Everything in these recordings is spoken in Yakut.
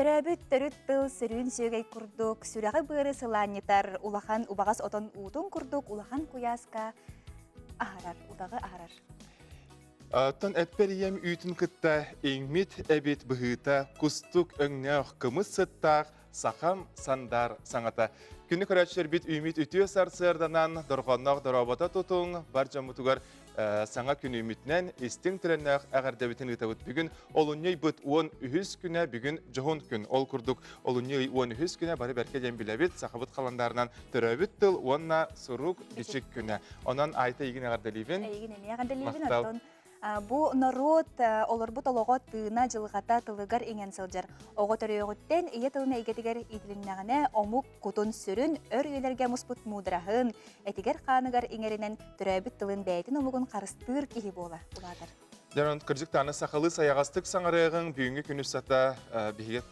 Төрөөбүт төрүт тыл сөрүүн сүөгэй курдук, сүрэҕи-быары сылаанньытар, улахан убаҕас отон уутун курдук улахан куйааска аһарар, утаҕы аһарар. Оттон эппэр ийэм үүтүн кытта иҥмит эбит быһыыта кустук өҥнөөх кымыс сыттаах сахам сандаар саҥата. Күнү көрөөччүлэрбит үүмүт үтүө сарсыарданан дорҕоонноох дорообото тутуҥ бар дьоммутугар саҥа күн үүммүтүнэн истиҥ төлөннөөх эҕэрдэбитин ыытабыт. Бүгүн олунньу ыйбыт 13 күнэ, бүгүн дьоһун күн. Ол курдук олунньу ый 13 күнэ бары бэркэ диэн билэбит, сахабыт халандаарынан төрөөбүт тыл уонна сурук бичик күнэ. Онон Айта эйигин эҕэрдэлиибин. Эйигин эмиэ эҕэрдэлиибин. Оттон Бу норуот олорбут олоҕо тыына, дьылҕата тылыгар иҥэн сылдьар. Оҕо төрүөҕүттэн ийэ тылын эйгэтигэр иитилиннэҕинэ, омук кутун-сүрүн өр үйэлэргэ муспут муудараһын, этигэр-хааныгар иҥэринэн төрөөбүт тылын бэйэтин омугун харыстыыр киһи буола улаатар. Дьон кырдьык даҕаны сахалыы сайаҕастык саҥарыаҕыҥ бүгүҥҥү күнү сата биһиги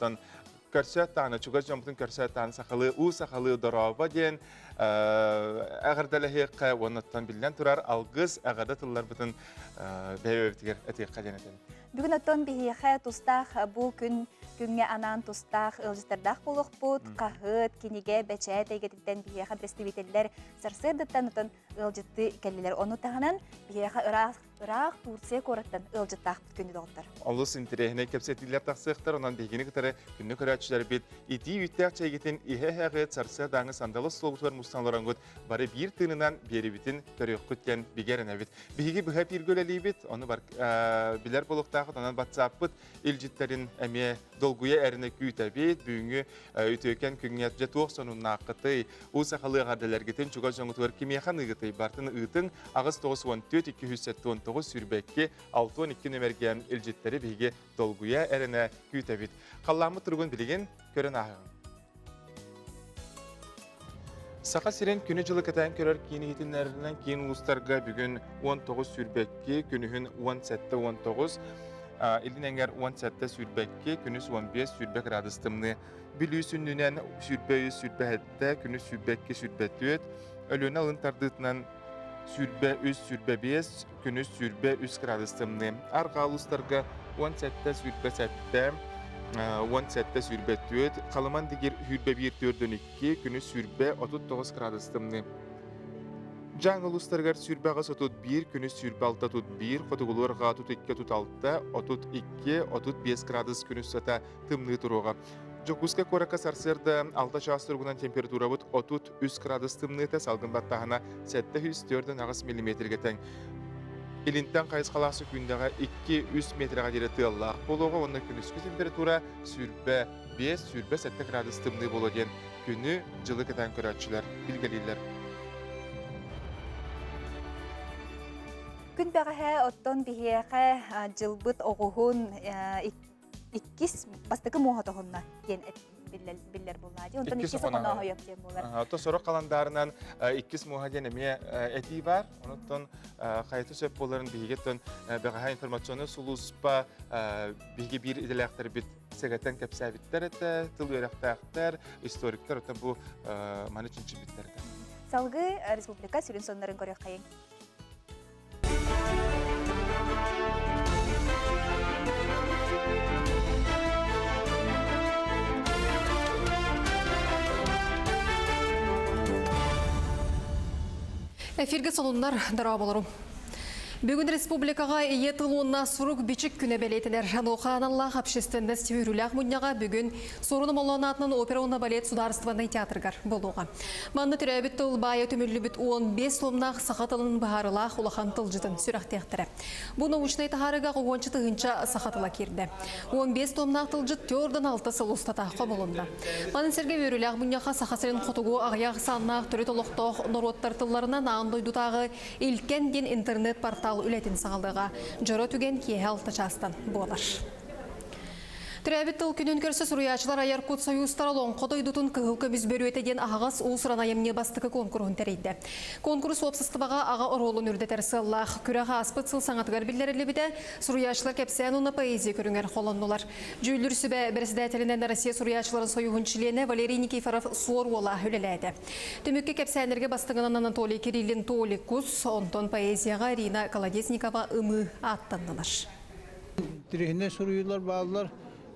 көрсөөт даҕаны чугас дьоммутун көрсөөт даҕаны сахалыы уу сахалыы дорообо диэн эҕэрдэлэһиэххэ уоннаттан биллэн турар алгыс эҕэрдэ тылларбытын бэйэбитигэр этиэххэ диэн этэбин. Бүгүн оттон биһиэхэ тустаах бу күн күҥҥэ анаан тустаах ыалдьыттардаах буолуохпут. Хаһыат, кинигэ, бэчээт эйгэтиттэн биһиэхэ представителлэр сарсыардаттан отон ыалдьыттыы кэллилэр. Ону таһынан биһиэхэ ыраах Ыраах Турция куораттан ыалдьыттаахпыт күндү доҕоттор. Олус интэриэһинэй кэпсэтиилэр тахсыахтар, онон биһигини кытары күндү көрөөччүлэрбит итии үүттээх чэйгитин иһэ-иһэҕит сарсыардааҥы сандалы остуолбутугар мустан олороҥҥут бары биир тыынынан биэрибитин көрүөххүт диэн бигэ эрэнэбит. Биһиги быһа эпииргэ үлэлиибит, ону билэр буолуохтааххыт, онон батсааппыт илдьиттэрин эмиэ долгуйа эрэнэ күүтэбит. Бүгүҥҥү үтүөкэн күҥҥэ дьэ туох сонуннааххытый? Уу сахалыы эҕэрдэлэргитин чугас дьоҥҥутугар кимиэхэ аныыгытый? Бартын ыытыҥ 8 94 279 22 62 нөмэргэ илдьиттэри биһиги долгуйа эрэнэ күүтэбит. Халлааммыт туругун билигин көрөн ааһыҥ. Саха сирин күнү-дьылы кэтээн көрөр киин иһитиннэрэринэн киин улуустарга бүгүн 19.22, күнүһүн 17.19, илин эҥэр 17.22, күнүс 15.20 градус тымныы. Бүлүү сүнньүнэн 23.27, күнүс 22.24, Өлүөнэ алын тардыытынан 23.25, күнүс 23 градус тымныы. Арҕаа улуустарга 17.27, 17.24, Халыман дигир 21.42, күнүс 20-39 градус тымныы. Дьааҥы улуустарыгар 28-31, күнүс 26-31, хотугулуу арҕаа 32-36, 32-35 градус күнүс сата тымныы туруоҕа. Дьокуускай куоракка сарсыарда 6 чаас туругунан температурабыт 33 градус тымныыта, салгын баттааһына 748 миллиметргэ тэҥ. Илинтэн хайысхалаах сөкүүндэҕэ 2-3 метрэҕэ диэри тыаллаах буолуоҕа уонна күнүскү температура 25-27 градус тымныы буолуо диэн күнү, дьылы кэтээн көрөөччүлэр билгэлииллэр. Күн бэҕэһээ оттон биһиэхэ дьылбыт оҕуһун иккис бастакы муоһа тоһунна диэн биллэр буолла дии. Онтон иккис оҕонооһойоп диэн буолар. Ото сорох халандаарынан иккис муоһа диэн эмиэ этии бар. Онуттан хайата сөп буоларын биһиги бэҕэһээ информационнай сулууспа биһиги биир идэлээхтэрбит сэгэтэн кэпсээбиттэр этэ, тыл үөрэхтээхтэр, историктар это бу маны чинчийбиттэр этэ. Салгыы республика сүрүн соннарын көрүөххэйиҥ. Эфиргэ сонуннар дорооболорум. Бүгүн республикаҕа ийэ тыл уонна сурук бичик күнэ бэлиэтэнэр. Онуоха аналлаах общественность үөрүүлээх мунньаҕа бүгүн Суорун Омоллоон аатынан опера уонна балет судаарыстыбаннай театрыгар буолуоҕа. Манна төрөөбүт тыл баайа түмүллүбүт 15 томнаах саха тылын быһаарылаах улахан тылдьытын сүрэхтиэхтэрэ. Бу научнай таһаарыыга уонча тыһыынча саха тыла киирдэ. 15 томнаах тылдьыт төрдөн алта сыл устата хомулунна. Маны сэргэ үөрүүлээх мунньахха Саха сирин хотугу аҕыйах ахсааннаах төрүт олохтоох норуоттар тылларынан аан дойдутааҕы Илкэн диэн интернет-портал үлэтин саҕалыаҕа. Дьоро түгэн киэһэ алта чаастан буолар. Төрөөбүт тыл күнүн көрсө суруйааччылар айар кут сойуустара Олоҥхо дойдутун кыһыл көмүс бөрүөтэ диэн аһаҕас уус-уран айымньы бастакы куонкуруһун тэрийдэ. Куонкурус уопсастыбаҕа аҕа оруолун үрдэтэр сыаллаах. Күрэх ааспыт сыл саҥатыгар биллэриллибитэ, суруйааччылар кэпсээн уонна поэзия көрүҥэр холоннулар. Дьүүллүүр сүбэ бэрэссэдээтэлинэн Россия суруйааччыларын сойууһун чилиэнэ Валерий Никифоров-Суор Уола үлэлээтэ. Түмүккэ кэпсээннэргэ бастыҥынан Анатолий Кириллин Толикус, онтон поэзияҕа Ирина Колодезникова Ымыы ааттаннылар. Тириһинэ суруйуулар бааллар.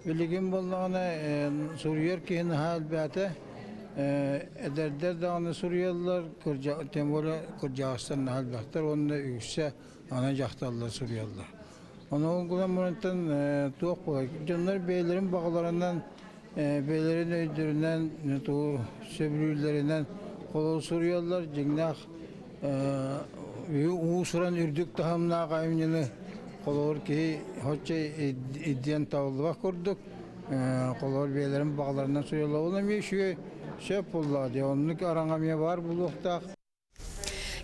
Билигин буоллаҕына суруйар киһи наһаа элбээтэ. Эдэрдэр даҕаны суруйаллар, тем более кырдьаҕастар наһаа элбэхтэр уонна үксэ аны дьахталлар суруйаллар. Ону гынан барантан туох буолар? Дьоннор бэйэлэрин баҕаларынан, бэйэлэрин өйдөрүнэн, тугу сөбүлүүллэринэн холобур суруйаллар. Дьиҥнээх уус-уран үрдүк таһымнаах айымньыны холобур киһи оччо идиэн табыллыбат курдук холобур бэйэлэрин баҕаларынан суруйаллар. Ол эмиэ үчүгэй сөп буоллаҕа дии. Оннук араҥа эмиэ баар буолуохтаах.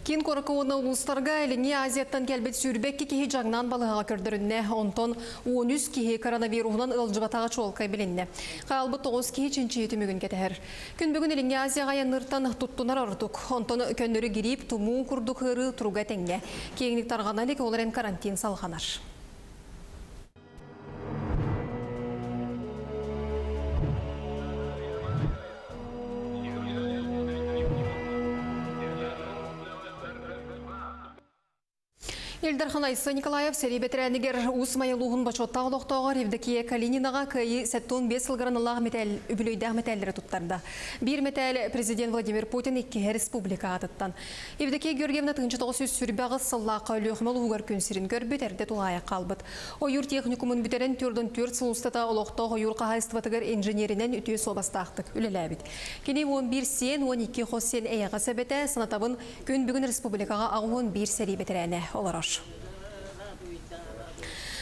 Киин куоракка уонна улуустарга Илиҥҥи Азияттан кэлбит 22 киһи дьаҥнаан балыһаҕа көрдөрүннэ. Онтон 13 киһи коронавируһунан ыалдьыбатаҕа чуолкай билиннэ. Хаалбыт 9 киһи чинчийии түмүгүн кэтэһэр. Күн бүгүн Илиҥҥи Азияҕа айанныыртан туттунар ордук. Онтон көннөрү гириип, тумуу курдук ыарыы туруга этэҥҥэ. Киэҥник тарҕана илик, ол эрэн карантин салҕанар. Ил Дархан Айсен Николаев сэрии бэтэрээнигэр Уус Майа улууһун бочуоттаах олохтооҕор Евдокия Калининаҕа Кыайыы 75 сылгар аналлаах мэтээл үбүлүөйдээх мэтээллэри туттарда. Биир мэтээл президент Владимир Путин иккиһэ республика аатыттан. Евдокия Георгиевна 1928 сыллаахха Өлүөхүмэ улууһугар күн сирин көрбүт, эрдэ тулаайах хаалбыт. Ойуур техникумун бүтэрэн 44 сыл устата олохтоох ойуур хаһаайыстыбатыгар инженеринэн үтүө суобастаахтык үлэлээбит. Кини 11 сиэн, 12 хос сиэн эйэҕэс эбэтэ, санатабын Күн бүгүн республикаҕа 81 сэрии бэтэрээнэ олорор.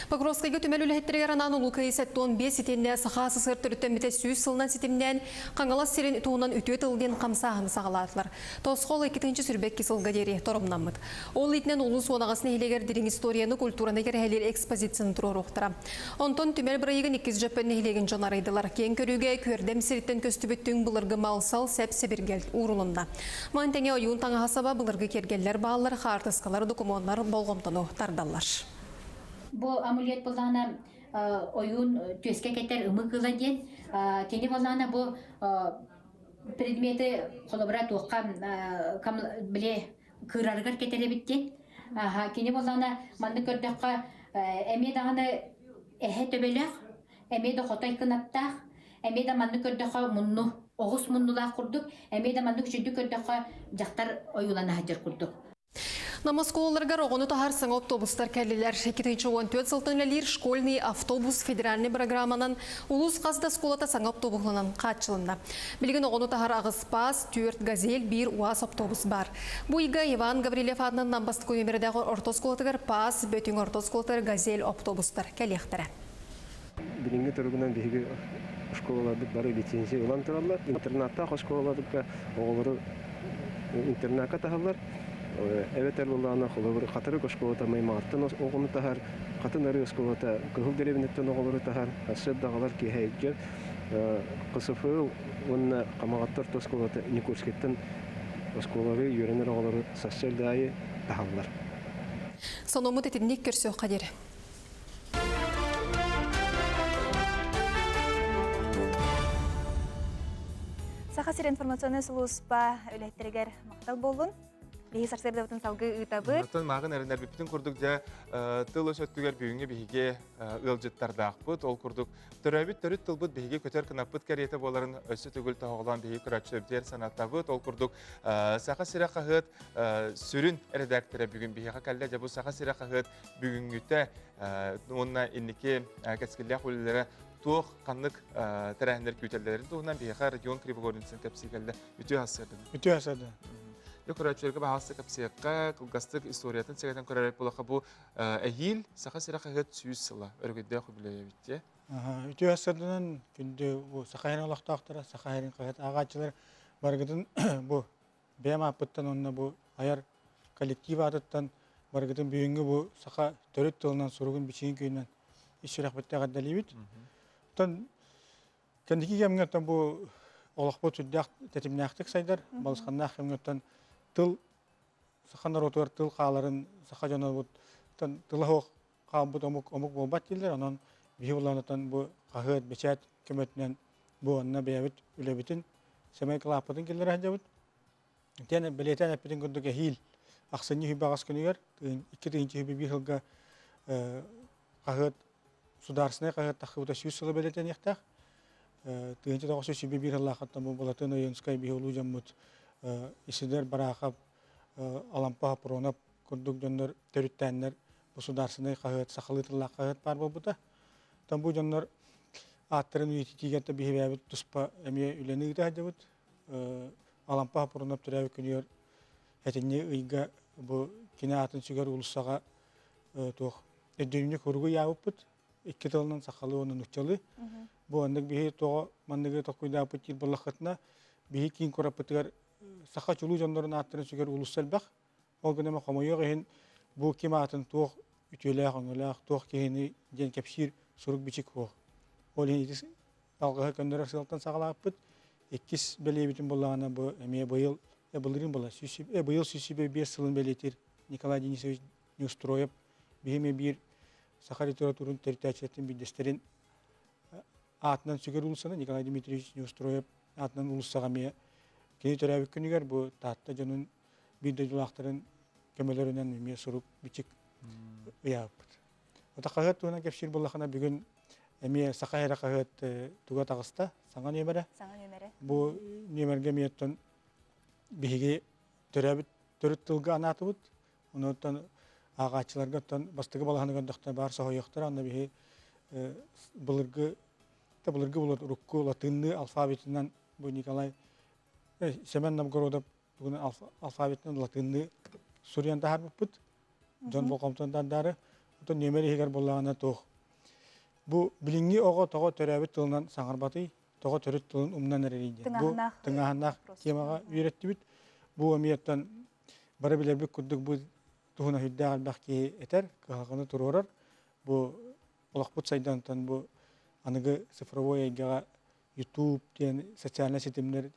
Покровскайга түмэл үлэһиттэригэр анаан Улуу Кыайыы 75 итиэннэ Саха СССР төрүттэммитэ 100 сылынан ситимнээн Хаҥалас сирин туһунан үтүө тыл диэн хамсааһыны саҕалаатылар. Тосхол 2022 сылга диэри торумнаммыт. Ол иитинэн улуус уон аҕыс нэһилиэгэр дириҥ историяны, культураны кэрэһэлиир экспозицияны туруоруохтара. Онтон түмэл бырайыгын иккис Дьөппөн нэһилиэгин дьон арыйдылар. Киэҥ көрүүгэ Күөрдэм сириттэн көстүбүт түҥ былыргы мал-сал сэп-сэбиргэл уурулунна. Маны тэҥэ ойуун таҥаһа саба былыргы киэргэллэр бааллар, хаартыскалар, докумуоннар болҕомтону тардаллар. Бу амулет былаана ойуун түөскэ кэтэр ымы кыла диэн. Кини былаана бу предмети холобура туохха били кыырарыгар кэтэр эбит диэн. Кини буоллаҕына маннык көрдөххө эмиэ даҕаны эһэ төбөлөөх, эмиэ да хотой кынаттаах, эмиэ да маннык көрдөххө мунну, оҕус муннулаах курдук, эмиэ да маннык үчүгдүк көрдөххө дьахтар ойуулана сылдьар курдук. Нам оскуолаларыгар оҕону таһар саҥа автобустар кэллилэр. 2014 сылтан үлэлиир «Школьный автобус» федеральнай программанан улуус хас да оскуолата саҥа автобуһунан хааччылынна. Билигин оҕону таһар аҕыс паас, түөрт газель, биир УАЗ автобус баар. Бу ыйга Иван Гаврильев аатынан Нам бастакы нүөмэрдээх орто оскуолатыгар паас, Бөтүҥ орто оскуолатыгар газель автобустар кэлиэхтэрэ. Билиҥҥи туругунан биһиги оскуолаларбыт бары лицензия ылан тураллар. Интернаттаах оскуолаларга оҕолору интернакка таһаллар. Эбэтэр буоллаҕына холобур Хатырык оскуолата Маймаҕаттан оҕону таһар, Хатын Арыы оскуолата Кыһыл дэриэбинэттэн оҕолору таһар, сарсыардаҕалар киэһэ илдьэр. КСФЛ уонна Хамаҕатта орто оскуолата Никольскайтан оскуолалары үөрэнэр оҕолору сарсыарда аайы таһаллар. Сонуммут итинник көрсүөххэ диэри. Саха сир информационнай сулууспа үлэһиттэригэр махтал буоллун. Биһи сарсыардабытын салгыы ыытабыт. Оттон мааҕын эрэнэрбиппитин курдук дьэ тыл өс өттүгэр бүгүҥҥү биһиги ыалдьыттардаахпыт. Ол курдук төрөөбүт төрүт тылбыт биһиги көтөр кынаппыт кэриэтэ буоларын өссө төгүл тоһоҕолоон биһиги көрөөччүлэрбитигэр санатабыт. Ол курдук Саха сирэ хаһыат сүрүн эрэдээктэрэ бүгүн биһиэхэ кэллэ. Дьэ бу Саха сирэ хаһыат бүгүҥҥүтэ уонна инники кэскиллээх үлэлэрэ туох ханнык тэрээһиннэр күүтэллэрин туһунан биһиэхэ Родион Кривогорницын кэпсии кэллэ. Үтүө сарсыардан. Үтүө сарсыардан. Дьэ көрөөччүлэргэ баһаалыста кэпсиэххэ, кылгастык историятын сэгэтэн көрөр буоллахха бу эһиил Саха сирэ хаһыат 100 сыла өрөгөйдөөх үбүлүөйэбит дии. Үтүө сарсыарданан күндү бу Саха сирин олохтоохторо, Саха сирин хаһыат ааҕааччылар барыгытын бу бэйэм ааппыттан уонна бу айар коллектив аатыттан барыгытын бүгүҥҥү бу саха төрүт тылынан суругун-бичигин күнүнэн ис сүрэхпиттэн эҕэрдэлиибит. Оттон кэнники кэмҥэ оттон бу олохпут сүрдээх тэтимнээхтик сайдар, балысханнаах кэмҥэ оттон тыл саха норуотугар тыл хааларын саха дьоно тыла суох хаалбыт омук омук буолбат дииллэр. Онон биһи булан бу хаһыат, бэчээт көмөтүнэн бу онно бэйэбит үлэбитин, сэмэй кылааппытын киллэрэ сылдьабыт. Итиэннэ бэлиэтээн эппитин курдук эһиил ахсынньы сүүрбэ аҕыс күнүгэр 2021 сылга хаһыат судаарсынай хаһыат тахсыбыта 100 сыла бэлиэтэниэхтээх. 1921 сыллаахыттан бу Былатын Ойуунскай биһи улуу дьоммут Исидор Барахов, Алампа Хопронов курдук дьоннор төрүттээннэр бу судаарсынай хаһыат, сахалыы тыллаах хаһыат баар буолбута. Оттон бу дьоннор ааттарын үйэтитиигэ биһирээбит туспа эмиэ үлэни ыыта сылдьабыт. Алампа Хопронов төрөөбүт күнүгэр этинни ыйга бу кини аатын сүгэр уулуссаҕа туох өйдөбүнньүк суругу ыйаабыппыт. Икки тылынан сахалыы уонна нууччалыы. Бу оннук биһи тоҕо манныгы толкуйдаабыт диир буоллаххытына, биһи киин куораппытыгар саха чулуу дьоннорун ааттарын сүгэр уулусса элбэх. Ол гынан хомойуох иһин бу ким аатын туох үтүөлээх, өҥөлөөх, туох киһини диэн кэпсиир сурук-бичик суох. Ол иһин ити алҕаһы көннөрөр сыалтан саҕалаабыппыт. Иккис бэлиэбитин буллаҕына бу эмиэ быйыл былырыын була быйыл 105 сылын бэлиэтиир Николай Денисович Неустроев биһи эмиэ биир саха литературатын төрүттээччилэртэн биирдэстэрин аатынан сүгэр уулуссаны Николай Дмитриевич Неустроев аатынан уулуссаҕа эмиэ кини төрөөбүт күнүгэр бу Таатта дьонун биир дойдулаахтарын көмөлөрүнэн эмиэ сурук бичик ыйаабыппыт. Ото хаһыат туһунан кэпсиир буоллахына бүгүн эмиэ Саха эрэ хаһыат туга таҕыста саҥа нүөмэрэ. Саҥа нүөмэрэ. Бу нүөмэргэ эмиэ оттон биһиги төрөөбүт төрүт тылга анаатыбыт. Онуттан ааҕааччыларга оттон бастакы балаһаны көрдөхтө баар соһуйуохтара. Онно биһи былыргы былыргы булар урукку латынныы алфавитынан бу Николай Семен Новгородов тугунан алфавитынан латынныы суруйан таһаарбыппыт. Дьон болҕомтон тардаары. Оттон нүөмэр иһигэр буоллаҕына туох бу билиҥҥи оҕо тоҕо төрөөбүт тылынан саҥарбатый, тоҕо төрүт тылын умнан эрэрий диэн. Бу тыҥааһыннаах темаҕа үөрэттибит. Бу эмиэ оттон бары билэрбит курдук бу туһунан сүрдээх элбэх киһи этэр, кыһалҕаны туруорар. Бу олохпут сайдантан бу аныгы цифровой эйгэҕэ YouTube диэн социальнай ситимнэр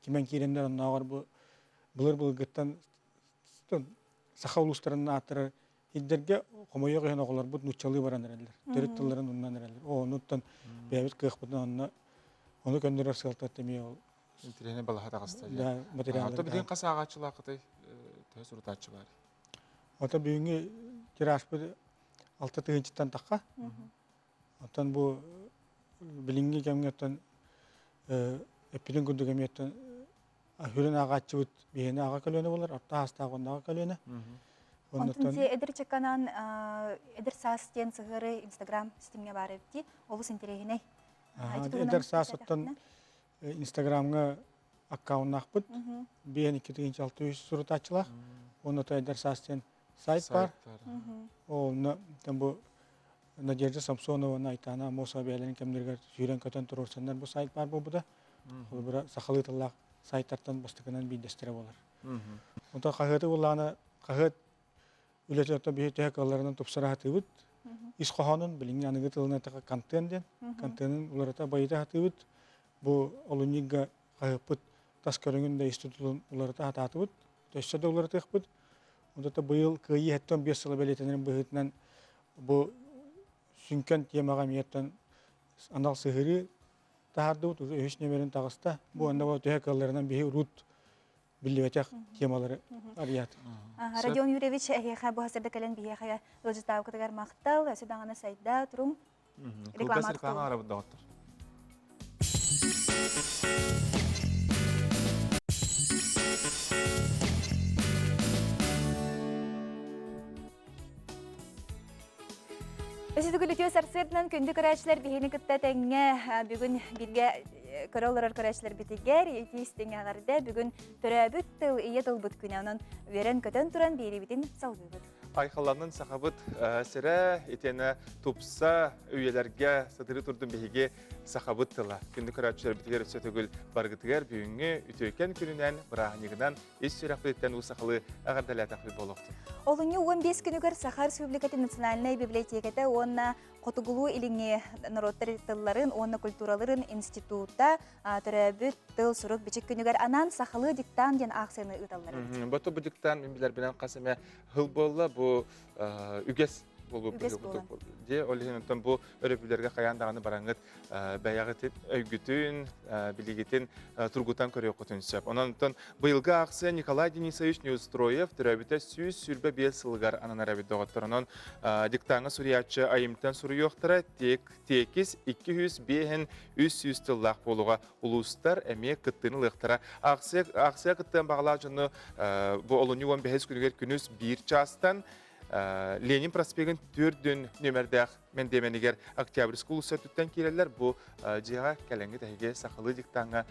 кимэн киирэннэр оннооҕор бу былыр былыргыттан саха улуустарын ааттара ирдэргэ хомойуох иһин оҕолорбут нууччалыы баран эрэллэр төрүт тылларын умнан эрэллэр онуттан бэйэбит кыахпытынан онно ону көннөрөр сыалтан эмиэ ол интэриэһинэй балаһа таҕыста да материаллар билигин хас ааҕааччылааххытый төһө сурутааччы баар ото бүгүҥҥү тиражпыт алта тыһыынчаттан тахха Оттон бу билиҥҥи кэмҥэ оттон эппитин курдук эмиэ оттон сүрүн ааҕааччыбыт биһиэнэ аҕа көлүөнэ буолар, орто аастаах уонна аҕа көлүөнэ. Онтон эдэр чеканан эдэр саас диэн сыһыары Инстаграм ситимҥэ баар эбит олус интэриэһинэй. Эдэр саас оттон Инстаграмҥа аккауннаахпыт. Биэн 2 6 сурутааччылаах. Онно эдэр саас диэн сайт бар. Онно бу Надежда Самсонова Айтана Амосова бэйэлэрин кэмнэригэр сүүрэн-көтөн туруорсаннар бу сайт баар буолбута. Холобура, сахалыы тыллаах сайтартан бастакынан биирдэстэрэ буолар. Онтон хаһыаты буоллаҕына, хаһыат үлэтин оттон биһи төһө кыалларынан тупсара сатыыбыт. Ис хоһоонун билиҥҥи аныгы тылынан эттэххэ контент диэн. Контенын уларыта байыта сатыыбыт. Бу олунньуга хаһыаппыт тас көрүҥүн да ис тутулун уларыта сатаатыбыт. Өссө да уларытыахпыт. Онто быйыл Кыайыы 75 сыла бэлиэтэнэрин быһыытынан бу сүҥкэн темаҕа эмиэттэн анал сыһырыы таһаардыбыт, уже үһүс нүөмэрин таҕыста. Бу онно бу төһө кыалларынан биһи урут биллибэтэх темалары арыйаат. Родион Юрьевич, эһиэхэ бу хасырда кэлэн биһиэхэ ыалдьыттаабыкытыгар махтал, өссө даҕаны сайда туруҥ. Кылгас реклама арабыт доҕоттор. Өсүтүгүл үтүө сарсыарданан күндү көрөөччүлэр биһини кытта тэҥҥэ бүгүн бииргэ көрө олорор көрөөччүлэрбитигэр итии истиҥ эҕэрдэ бүгүн төрөөбүт тыл ийэ тылбыт күнэ онон үөрэн-көтөн туран биэриибитин салгыыбыт. Айхалланын сахабыт сирэ итиэнэ тупса үйэлэргэ сатыры турдун биһиги сахабыт тыла. Күндү көрөөччүлэрбитигэр өссө төгүл баргытыгар бүгүҥҥү үтүөкэн күнүнэн, бырааһынньыгынан ис сүрэхпититтэн уу сахалыы эҕэрдэлээтэхпит буолуохтун. Олунньу 15 күнүгэр Саха Республикатын национальнай библиотеката уонна Хотугулуу-Илиҥҥи норуоттар тылларын уонна культураларын института төрөөбүт тыл сурук бичик күнүгэр анаан сахалыы диктант диэн аахсыйаны ыыталлар эбит. Бу бу диктант мин билэрбинэн хас эмэ сыл буолла бу үгэс. буолбут дьэ ол иһин онтон бу өрөбүллэргэ хайаан даҕаны бараҥҥыт бэйэҕит өйгүтүн, билигитин тургутан көрүөххүтүн сөп. Онон онтон быйылгы аахсыйа Николай Денисович Неустроев төрөөбүтэ 125 сылыгар ананар эбит доҕоттор. Онон диктаҥҥа суруйааччы айымтан суруйуохтара тиэкис 205 300 тыллаах буолуоҕа улуустар эмиэ кыттыыны ылыахтара. Аахсыйа, аахсыйа кыттыан баҕалаах дьону бу олунньу 15 күнүгэр күнүс биир чаастан Ленин проспегын төрдүн нүөмэрдээх мэндиэмэнигэр Октябрьскай уулусса өттүттэн киирэллэр. Бу дьиэҕэ кэлэҥҥит эһиги сахалыы диктаҥҥа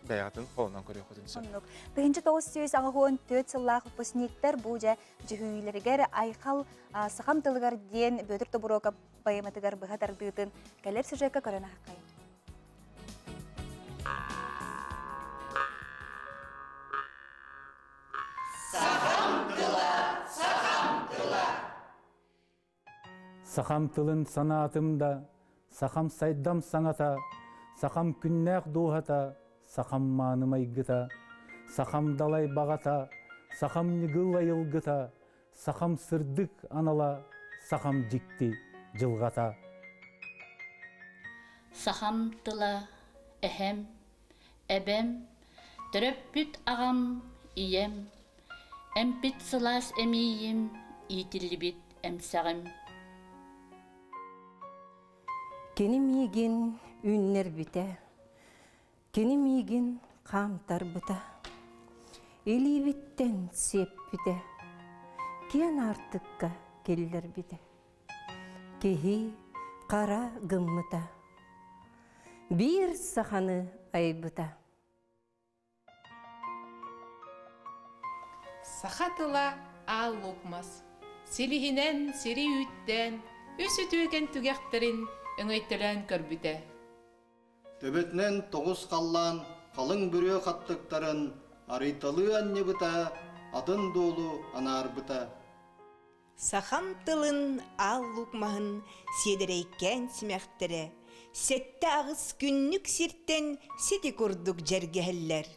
бэйэҕитин холонон көрүөххүтүн сөп. Оннук. 1984 сыллаах выпускниктар бу дьэ дьүһүйүүлэригэр Айхал сахам тылыгар диэн Бүөтүр Тобуруокап поэматыгар быһа тардыытын кэлэр сюжекка көрөн аһаххайын. Сахам тыла, сахам тыла. Сахам тылын санаатым да, сахам сайдам саҥата, сахам күннээх дууһата, сахам мааны майгыта, сахам далай баҕата, сахам ньыгыл айылгыта, сахам сырдык анала, сахам дьикти дьылҕата. Сахам тыла, эһэм, эбэм, төрөппүт аҕам, ийэм, эмпит сылаас эмиийим, иитиллибит эмсэҕим. Кини миигин үүннэрбитэ, кини миигин хаамтарбыта, илиибиттэн сиэппитэ, киэн аартыкка киллэрбитэ. Киһи хара гыммыта, биир саханы айбыта. Саха тыла аал луук мас. Силиһинэн сири үүттээн, үс үтүөкэн түгэхтэрин өҥөйтөлөөн көрбүтэ. Төбөтүнэн тоҕус халлаан халыҥ бүрүө хаттыктарын арыйталыы анньыбыта, атын дуолу анаарбыта. Сахам тылын аал луук маһын сиэдэрэйкээн симэхтэрэ сэттэ-аҕыс күннүк сиртэн сити курдук дьэргэһэллэр.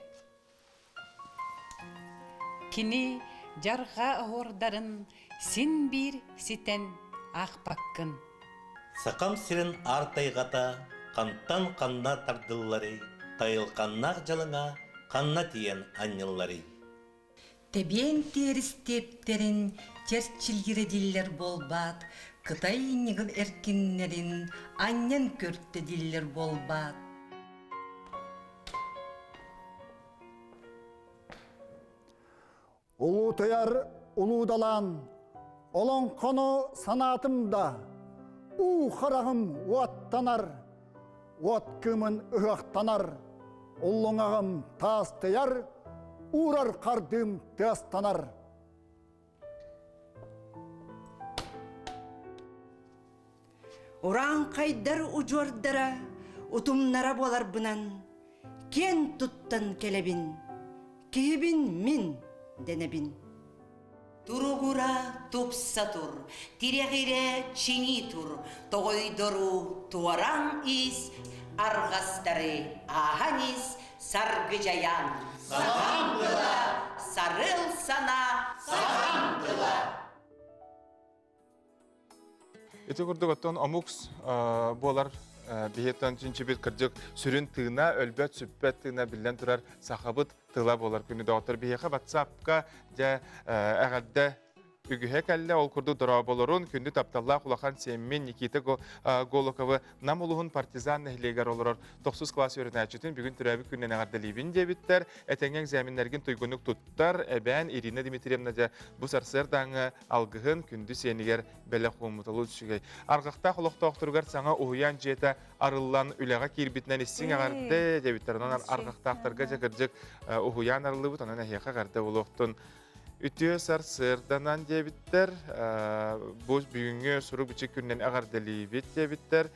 Кини дьарҕа оһуордарын син биир ситэн аахпаккын. Сахам сирин аар тайҕата хантан ханна тардылларый, тайылханнаах дьалыҥа ханна тиийэн анньылларый? Тэбиэн тиэристиэптэрин чэрчилгирэ дииллэр буолбаат, Кытай ньыгыл эркиннэрин анньан көртө дииллэр буолбаат. Улуутуйар улуудалаан, олоҥхону санаатым да, уу хараҕым уоттанар, уот кыымын ыһыахтанар, уллуҥаҕым таастыйар, уурар хардыым тыастанар. Урааҥхайдар удьуордара утумнара буоларбынан киэн туттан кэлэбин, киһибин мин дэнэбин. Туругура тупса тур, тирэҕирэ чиҥии тур, тоҕойдору туораҥ ис, арҕастары ааһан ис, саргыдьайан. Сахам тыла! Сарыл санаа! Сахам тыла! Ити курдук оттон омук буолар биһиэттэн чинчибит кырдьык сүрүн тыына, өлбөт сүппэт тыына биллэн турар сахабыт тыла буолар күнү доҕоттор биһиэхэ WhatsApp-ка дьэ эҕэрдэ үгүһэ кэллэ. Ол курдук дорооболорун күндү тапталлаах улахан сиэммин Никита Голоковы Нам улуһун Партизан нэһилиэгэр олорор тохсус кылаас үөрэнээччитин бүгүн төрөөбүт күнүнэн эҕэрдэлиибин диэбиттэр. Этэҥҥэ экзаменнэргин туйгуннук туттар. Эбээн Ирина Дмитриевна дьэ бу сарсыардааҥҥы алгыһын күндү сиэнигэр бэлэх ууммут олус үчүгэй. Арҕахтаах олохтоохторугар саҥа уһуйаан дьиэтэ арыллан үлэҕэ киирбитинэн истиҥ эҕэрдэ диэбиттэр. Онон арҕахтаахтарга дьэ кырдьык уһуйаан арыллыбыт, онон эһиэхэ эҕэрдэ буолуохтун. Үтүө сарсыарданан диэбиттэр, бу бүгүҥҥү сурук-бичик күнүнэн эҕэрдэлиибит диэбиттэр.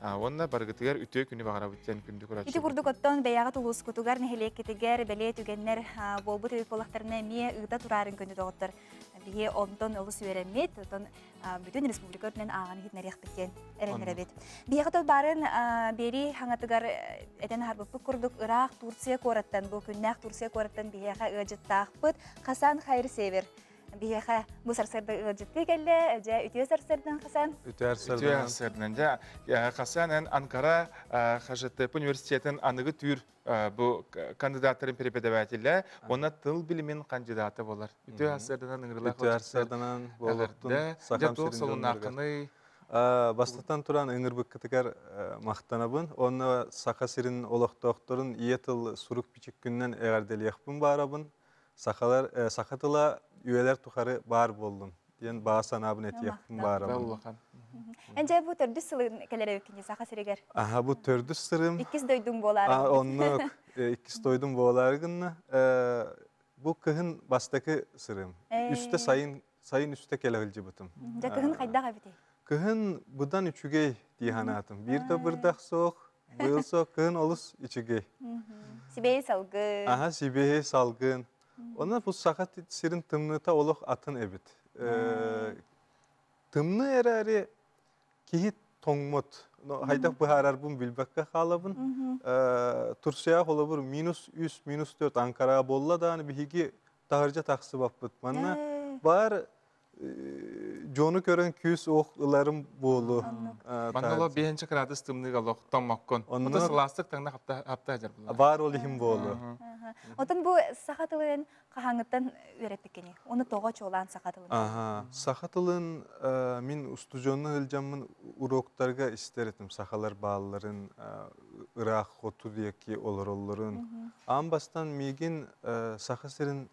Уонна барыгытыгар үтүө күнү баҕарабыт диэн күндү көрөөччү. Ити курдук оттон бэйэҕит улуускутугар, нэһилиэккитигэр бэлиэ түгэннэр буолбут эбит буоллахтарына эмиэ ыыта турарын күндү доҕоттор. Биһи онтон олус үөрэммит, оттон бүтүн республика үрдүнэн ааҕан иһитинэриэхпит диэн эрэннэрэбит. Биһиэхэ тыл баарын биэрии хаҥатыгар этэн аһарбыппыт курдук ыраах Турция куораттан, бу күннээх Турция куораттан биһиэхэ ыалдьыттаахпыт Хасан Хайрсевер. Биһиэхэ бу сарсыарда ыалдьыттыы кэллэ. Дьэ, үтүө сарсыардан Хасан. Үтүө сарсыардан. Дьэ, Хасан эн Анкара ХЖТП университетын аныгы түүр бу кандидаттарын преподавателэ, уонна тыл билимин кандидата болар. Үтүө сарсыарданан ыҥырылаах. Үтүө сарсыарданан буолуохтун. Дьэ, туох солуннааххыный? Бастатан туран ыҥырбыккытыгар махтанабын. Уонна Саха сирин олохтоохторун ийэ тыл сурук-бичик күнүнэн эҕэрдэлиэхпин баарабын. Сахалар саха тыла үйэлэр тухары баар буоллун диэн баа санаабын этиэхпин баарабын. Энже бу төрдүс сылын кэлэр эбиккин Саха сиригэр. Аха бу төрдүс сырым. Иккис дойдуҥ буолаары. Оннук иккис дойдум буолаары гынна. Бу кыһын бастакы сырым. Үстэ сайын сайын үстэ кэлэ сылдьыбытым. Дьэ кыһын хайдах эбитий? Кыһын быдан үчүгэй дии санаатым. Биир да бырдах суох, быйыл суох, кыһын олус үчүгэй. Сибиэһэй салгын. Аха, сибиэһэй салгын. Онон бу саха сирин тымныыта олох атын эбит. Тымныы эрээри киһи тоҥмот. Хайдах быһаарарбын билбэккэ хаалабын. Турция холобур минус 3, минус 4 Анкара буолла даҕаны биһиги таһырдьа тахсыбаппыт. Манна баар дьону көрөн күүс ох ыларым буолу. Манна оло биһинчи кыраадыс тымныыга олох тоҥмоккун. Онно сылаастык таҥна хапта хажар була. Баар ол иһин буолу. Отон бу саха тылын хаһааҥҥыттан үөрэппиккиний? Уну тоҕо чуолаан саха тылын? Аха, саха тылын мин устудьуонну сылдьаммын уроктарга истэр этим сахалар баалларын ыраах хоту диэки олороллорун. Аан бастан миигин Саха сирин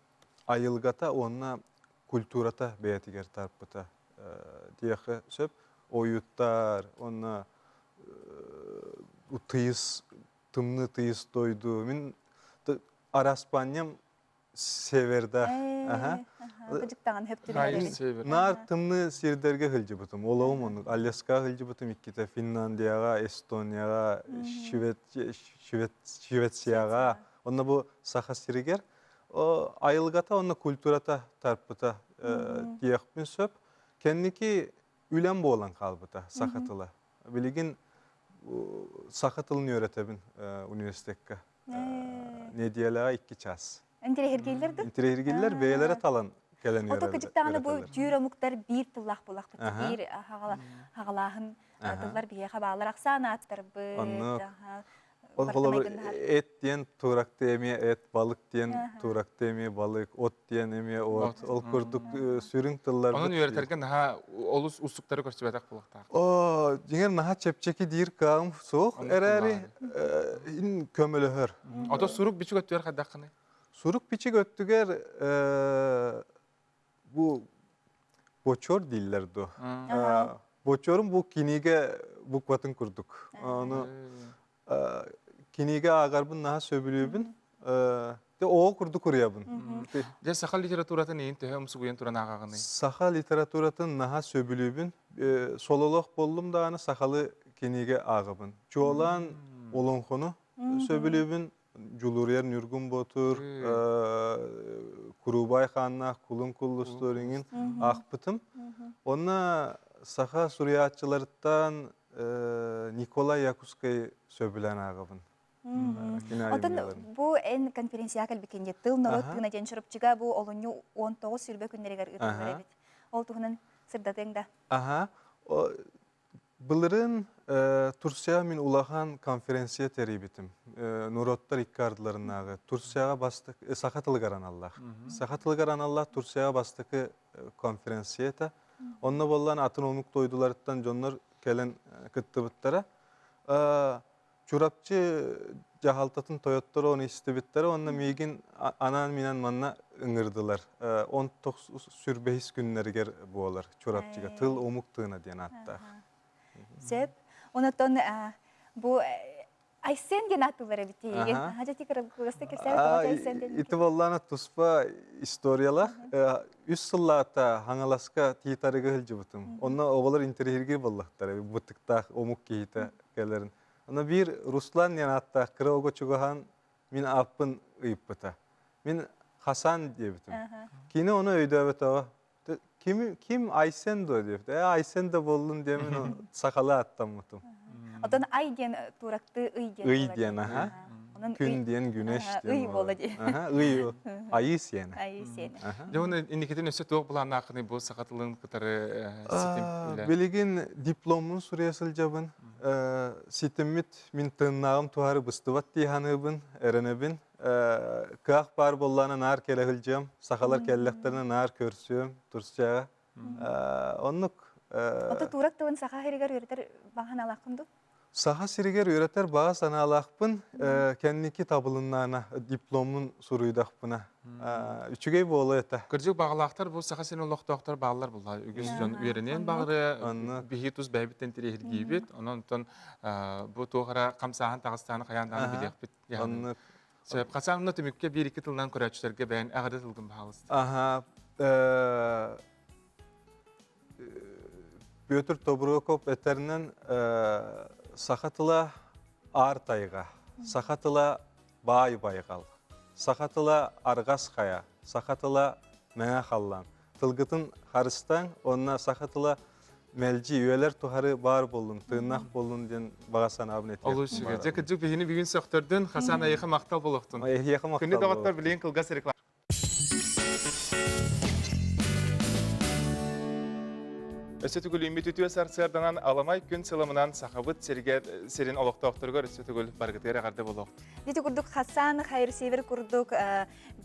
айылгата уонна культурата бэйэтигэр тарпыта диэххэ сөп. Ойуттар уонна тыйыс тымныы тыйыс дойду. Мин араспаанньам северда. Кыдьыктаҕын хөп түбэһэр. Наар тымныы сирдэргэ сылдьыбытым. Олоҕум оннук. Аляскаҕа сылдьыбытым иккитэ. Финляндияҕа, Эстонияҕа, Швецияҕа. Онно бу Саха сиригэр айылгата уонна культурата тарпыта диэхпин сөп. Кэнники үлэм буолан хаалбыта саха тыла. Билигин саха тылын үөрэтэбин университекка. Неделяҕа икки час. Интириэһиргииллэр да? Интириэһиргииллэр бэйэлэрэ талан кэлэн Ото кыдьыктаҕына бу түүр омуктар биир тыллаах буоллахпыт. Биир хаҕалааһын тыллар биһиэхэ баалар ахсаан ааттарбыт. Ол холобур эт диэн тууракты эмиэ эт, балык диэн тууракты эмиэ балык, от диэн эмиэ от. Ол курдук сүрүн тылларбыт. Онон үөрэтэргэ наһаа олус уустуктары көрсүбэтэх буолуохтаах. Оо, дьиҥэр наһаа чэпчэки диир кыаҕым суох эрээри ин көмөлөһөр. Ото сурук бичик өттүгэр хайдаххыный? Сурук бичик өттүгэр бу бочуор дииллэр дуо? Бочуорум бу кинигэ букватын курдук. Ону кинигэ аагарбын наһаа сөбүлүүбүн. Те оҕо курдук уруйабын. Дьэ саха литературатын иин төһө умсугуйан туран ааҕаҕыный? Саха литературатын наһаа сөбүлүүбүн. Сололоох боллум даҕаны сахалы кинигэ ааҕабын. Чуолаан олоҥхону сөбүлүүбүн. Дьулуруйар Ньургун Боотур, Куруубай хааннаах Кулун Куллустуур иҥин аахпытым. Онно саха суруйааччыларыттан Николай Якутскай сөбүлээн ааҕабын. Отон бу эн конференцияға кэлбиккин дии тыл норуот тыына диэн Чурапчыга бу олунньу 19 сүрбэ күннэригэр ыытыллар эбит. Ол туһунан сырдатыаҥ да. Аха. Былырыын Турцияҕа мин улахан конференция тэрийбитим. Норуоттар икки ардыларынааҕы Турцияҕа бастакы саха тылыгар аналлаах. Саха тылыгар аналлаах Турцияҕа бастакы конференция этэ. Онно буоллан атын омук дойдуларыттан дьоннор кэлэн кыттыбыттара. Чурапчы дьаһалтатын тойотторо ону истибиттэрэ уонна миигин анаан-минээн манна ыҥырдылар. Он сүрбэһис күннэригэр буолар Чурапчыга тыл омук тыына диэн ааттаах. Сөп. Онотон бу Айсен диэн ааттыылар эбит тиийген. Хажати кыргызта кэпсээбит Айсен диэн. Ити боллаана туспа историялаах. Үс сыллаата Хаҥаласка тиитарыга сылдьыбытым. Онно оҕолор интэриэһиргиир буоллахтара. Бытыктаах омук киһитэ кэлэрин. Аны биир Руслан диэн ааттаах кыра оҕо чугаһаан мин ааппын ыйыппыта. Мин Хасан диэбитим. Кини ону өйдөөбөтөҕө. Ким, ким Айсен дуо диэбит. Ээ Айсен да буоллун диэмин сахалыы аттаммытым. Оттон ай диэн туракты ый диэн Ый диэн, аха. Күн диэн, күнэш диэн. Ый буола дии. Аха, ый. Айыы сиэнэ. Айыы сиэнэ. Дьэ уонна инникитин өссө туох былааннааххыный бу саха тылын кытары ситим үлэ? Билигин дипломмун суруйа сылдьабын. Ситиммит мин тыыннааҕым туһары быстыбат дии саныыбын, эрэнэбин. Кыах баар буоллаҕына наар кэлэ сылдьыам, сахалар кэллэхтэринэ наар көрсүөм Турцияҕа. Оннук. Ото турак тылын саха сиригэр үөрэтэр баҕа санаалааххын дуу? Саха сиригэр үөрэтэр баҕа санаалаахпын. Кэнники табылыннаана дипломмун суруйдахпына. Үчүгэй буолуо этэ. Кырдьык баҕалаахтар бу Саха сирин олохтоохтор бааллар булла. Үгүс дьон үөрэниэн баҕарыа, биһи тус бэйэбиттэн тириэһиргиибит. Онон онтон бу туох эрэ хамсааһын таҕыстааны хайаан даҕаны билиэхпит. Оннук. Сөп. Хасан түмүккэ биир-икки тылынан көрөөччүлэргэ бэйэн эҕэрдэ тылгын баһаалыста. Аха. Петр Тобуроков этэринэн саха тыла аар тайҕа, саха тыла баай байҕал, саха тыла арҕас хайа, саха тыла мэҥэ халлаан. Тылгытын харыстааҥ, уонна саха тыла мэлдьи үйэлэр тухары баар буоллун, тыыннаах буоллун диэн баҕа санаабын этиэхпин Олус үчүгэй. Дьэ, кырдьык биһини бүгүн сөхтөрдүн. Хасан эйиэхэ махтал буолуохтун. Эйиэхэ махтал Күндү доҕоттор, билигин кылгас реклама. Өссө төгүл үүммүт үтүө сарсыарданан аламай күн сыламынан Сахабыт сиригэр сирин олохтоохторугар өссө төгүл баргытыгар эҕэрдэ буолуох. Дити курдук Хасан Хайырсевер курдук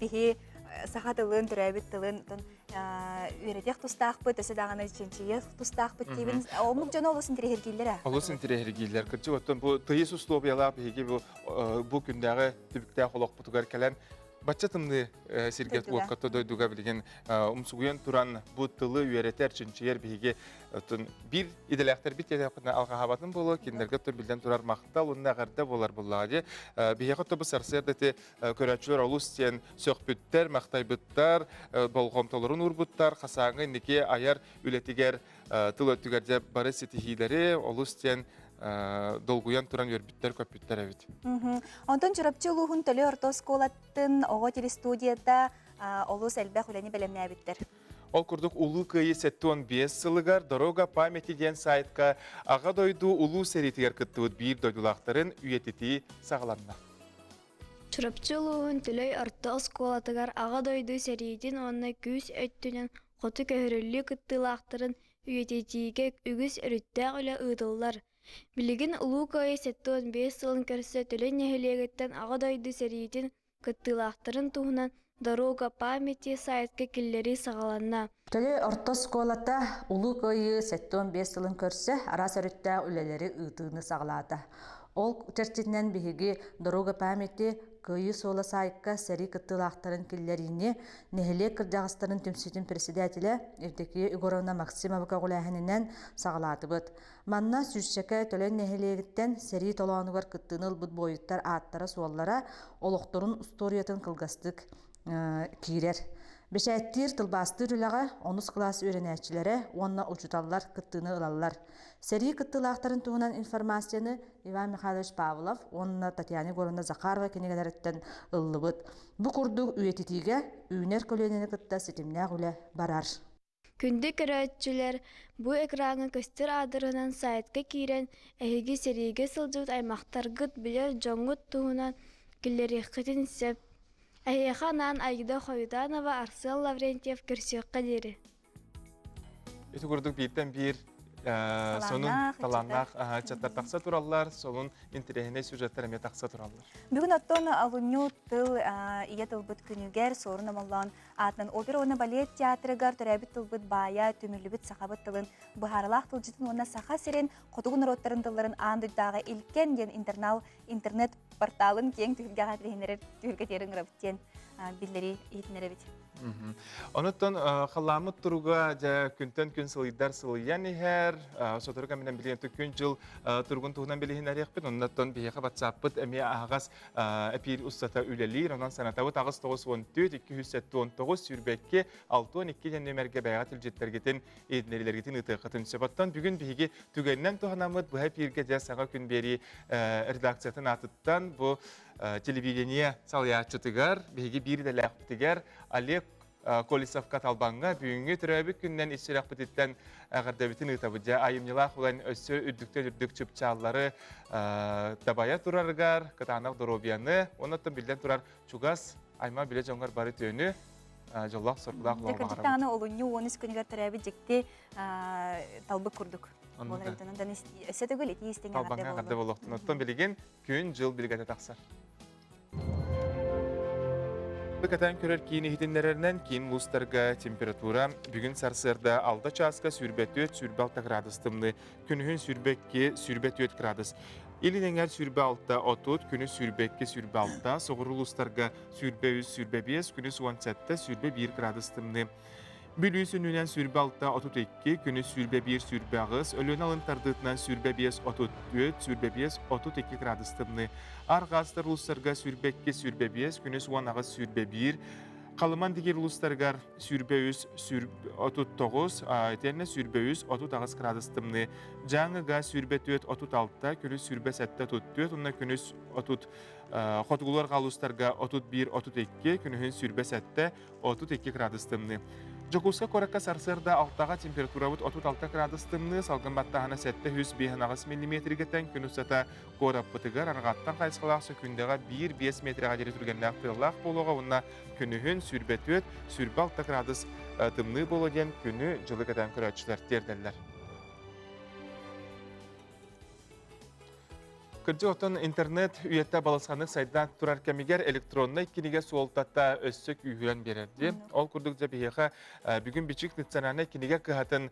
биһи саха тылын, төрөөбүт тылын үөрэтиэх тустаахпыт, өссө даҕаны чинчийиэх тустаахпыт диибин. Омук дьоно олус интэриэһиргииллэр. Олус интэриэһиргииллэр. Кырдьык, оттон бу тыйыс условиялаах биһиги бу бу күннээҕи түбүктээх олохпутугар кэлэн Бачча тымныы сиргэ уокка дойдуга билигин умсугуйан туран бу тылы үөрэтэр, чинчийэр биһиги биир идэлээхтэрбит диэтэхпитинэ алҕаһаабатын буолуо, кинилэргэ оттон биллэн турар махтал уонна эҕэрдэ буолар буоллаҕа дии. Биһиэхэ оттон бу сарсыарда ити көрөөччүлэр олус диэн сөхпүттэр, махтайбыттар, болҕомтолорун уурбуттар, хасааҥҥа инники айар үлэтигэр тыл өттүгэр дьэ бары ситиһиилэри олус диэн долгуйан туран үөрбүттэр-көппүттэр эбит. Онтон Чурапчы улууһун Төлөй орто оскуолатын оҕо телестудията олус элбэх үлэни бэлэмнээбиттэр. Ол курдук Улуу Кыайыы 75 сылыгар Дорога памяти диэн сайтка Аҕа дойду улуу сэриитигэр кыттыбыт биир дойдулаахтарын үйэтитии саҕаланна. Чурапчы улууһун Төлөй орто оскуолатыгар Аҕа дойду сэриитин уонна күүс өттүнэн хоту көһөрүллүү кыттыылаахтарын үйэтитиигэ үгүс өрүттээх үлэ ыытыллар. Билигин Улуу Кыайыы 75 сылын көрсө Төлөй нэһилиэгиттэн Аҕа дойду сэриитин кыттыылаахтарын туһунан «Дорога памяти» сайтка киллэрии саҕаланна. Төлөй орто оскуолата Улуу Кыайыы 75 сылын көрсө араас өрүттээх үлэлэри ыытыыны саҕалаата. Ол чэрчитинэн биһиги «Дорога памяти» Кыайыы суола саайка сэрии кыттыылаахтарын киллэриини нэһилиэк кырдьаҕастарын түмсүүтүн председателэ Евдокия Егоровна Максимова көҕүлээһининэн саҕалаатыбыт. Манна сүүсчэкэ Төлөн нэһилиэгиттэн сэрии толоонугар кыттыыны ылбыт буойуттар ааттара-суоллара олохторун устуоруйатын кылгастык киирэр. Бэчээттиир тылбаастыыр үлэҕэ онус кылаас үөрэнээччилэрэ уонна учууталлар кыттыыны ылаллар. Сэрии кыттыылаахтарын туһунан информацияны Иван Михайлович Павлов уонна Татьяна Егоровна Захарова кинигэлэриттэн ыллыбыт. Бу курдук үйэтитиигэ үүнэр көлүөнэни кытта ситимнээх үлэ барар. Күндү көрөөччүлэр, бу экраҥҥа көстөр аадырыһынан сайтка киирэн, эһиги сэриигэ сылдьыбыт аймахтаргыт, билэр дьоҥҥут туһунан киллэриэххитин сөп. Эһиэхэ анаан Аида Хоютанова, Арсен Лаврентьев көрсүөххэ диэри. Ити курдук бииртэн биир сонун талааннаах ыччаттар тахса тураллар, сонун интэриэһинэй сюжеттар эмиэ тахса тураллар. Бүгүн оттон олунньу тыл ийэ тылбыт күнүгэр Суорун Омоллоон аатынан опера уонна балет театрыгар төрөөбүт тылбыт баайа түмүллүбүт сахабыт тылын быһаарылаах тылдьытын уонна Саха сирин хотугу норуоттарын тылларын аан дойдутааҕы Илкэн диэн интернал интернет порталын киэҥ түһүлгэҕэ билиһиннэрэр түһүлгэтигэр ыҥырабыт диэн биллэрии иһитиннэрэбит. Онуттан халааммыт туруга дьэ күнтэн күн сылыйдар сылыйан иһэр. Сотору кэминэн билигин күн-дьыл туругун туһунан билиһиннэриэхпит. Оннуттан биһиэхэ WhatsApp-пыт эмиэ аһаҕас эпиир устата үлэлиир. Онон санатабыт 8 94 279 22 62 диэн нүөмэргэ бэйэҕэ тилдьиттэргитин, иһитиннэриилэргитин ыытыаххытын сөп. Оттон бүгүн биһиги түгэнинэн туһанаммыт быһа эпииргэ дьэ саҥа күн биэрии редакциятын аатыттан бу телевидение салайааччытыгар, биһиги биир идэлээхпитигэр Олег Колесовка Талбаҥҥа бүгүҥҥү төрөөбүт күнүнэн ис сүрэхпититтэн эҕэрдэбитин ыытабыт. Дьэ, айымньылаах улан өссө үрдүктэн үрдүк чыпчааллары дабайа турарыгар, кытаанах доруобуйаны, оннуттан биллэн турар чугас Аймаа билэ дьоҥҥор бары түөнү, дьоллоох соргулаах Дьэ, кырдьык даҕаны олунньу 13 күнүгэр төрөөбүт дьикти талбыт курдук. Буолар эбит. Онон өссө төгүл итии истиҥ эҕэрдэ буоллун. буолуохтун. Оттон билигин күн-дьыл билгэтэ тахсар. Кэтээн көрөр киин иһитиннэрэринэн киин улуустарга температура бүгүн сарсыарда 6 чааска 24-26 градус тымныы, күнүһүн 22-24 градус. Илин эҥэр 26 30, күнүс 22-26, соҕуруу улуустарга 23-25, күнүс 17-21 градус тымныы. Бүлүү сүнньүнэн 26-32, күнүс 21-28, Өлүөнэ алын тардыытынан 25-34, 25-32 градус тымныы. Арҕаастар улуустарга 22-25, күнүс 18-21, Халыман дигир улуустарыгар 23-39, итиэннэ 23-38 градус тымныы. Дьааҥыга 24-36, күнүс 27-34, уонна күнүс 30 Хотугулар улуустарга 31-32, күнүһүн 27 32 градус тымныы. Дьокуускай куоракка сарсыарда алтаҕа температурабыт 36 градус тымныы, салгын баттааһына 758 миллиметргэ тэҥ күн устата куораппытыгар арҕааттан хайысхалаах сөкүүндэҕэ 1-5 метрэҕэ диэри түргэннээх тыаллаах буолуоҕа уонна күнүһүн 24 26 градус тымныы буолуо диэн күнү дьылы кэтээн көрөөччүлэр тиэрдэллэр. Кырдьык оттон интернет үйэтэ балысханнык сайдан турар кэмигэр электроннай кинигэ суолтата өссө күүһүрэн биэрэр дии. Ол курдук дьэ биһиэхэ бүгүн Бичик национальнай кинигэ кыһатын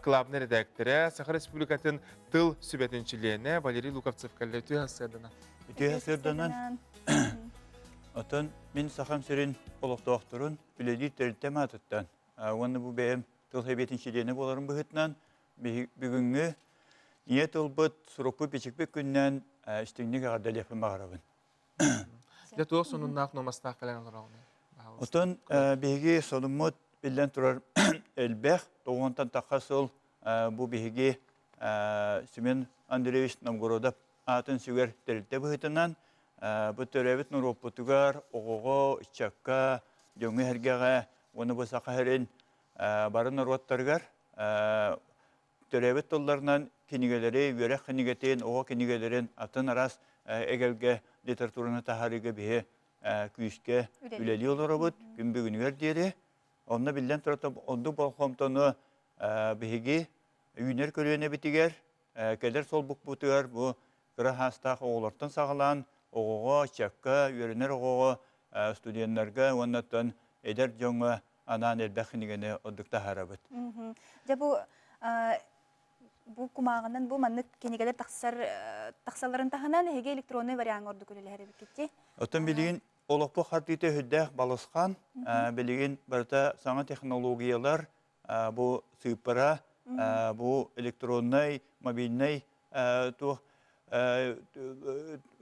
кылаабынай редактора, Саха Республикатын тыл сүбэтин чилиэнэ Валерий Луковцев кэллэ. Үтүө сарсыарданан. Үтүө сарсыарданан. Оттон мин Сахам сирин олохтоохторун үлэлиир тэрилтэм аатыттан уонна бу бэйэм тыл сэбиэтин чилиэнэ буоларым быһыытынан Бүгүҥҥү ийэ тылбыт, сурукпут-бичикпит күнүнэн истиҥник эҕэрдэлиэхпин баҕарабын. Дьэ туох сонуннаах нуомастаах кэлэн олороҕун? Отон биһиги сонуммут биллэн турар элбэх. Тоҕуонтан тахха сыл бу биһиги Семен Андреевич Новгородов аатын сүгэр тэрилтэ быһыытынан бу төрөөбүт норуоппутугар, оҕоҕо, ыччакка, дьоҥҥо-сэргэҕэ уонна бу Саха сирин бары норуоттарыгар төрөөбүт тылларынан кинигэлэри, үөрэх кинигэтин, оҕо кинигэлэрин атын араас эгэлгэ литератураны таһаарыыга биһи күүскэ үлэлии олоробут күн бүгүнүгэр диэри. Онно биллэн турар оннук болҕомтону биһиги үүнэр көлүөнэбитигэр, кэлэр солбукпутугар бу кыра саастаах оҕолортон саҕалаан оҕоҕо, ыччакка, үөрэнэр оҕоҕо, студеннарга уонна оттон эдэр дьоҥҥо анаан элбэх кинигэни ордук таһаарабыт. Дьэ бу бу кумааҕынан бу маннык кинигэлэр тахсар тахсалларын таһынан эһиги электронный вариаҥҥа ордук үлэлэһэр эбиккит Оттон билигин олохпут хардыыта сүрдээх балысхан. Билигин барыта саҥа технологиялар, бу сыыппара, бу электроннай, мобильнай туох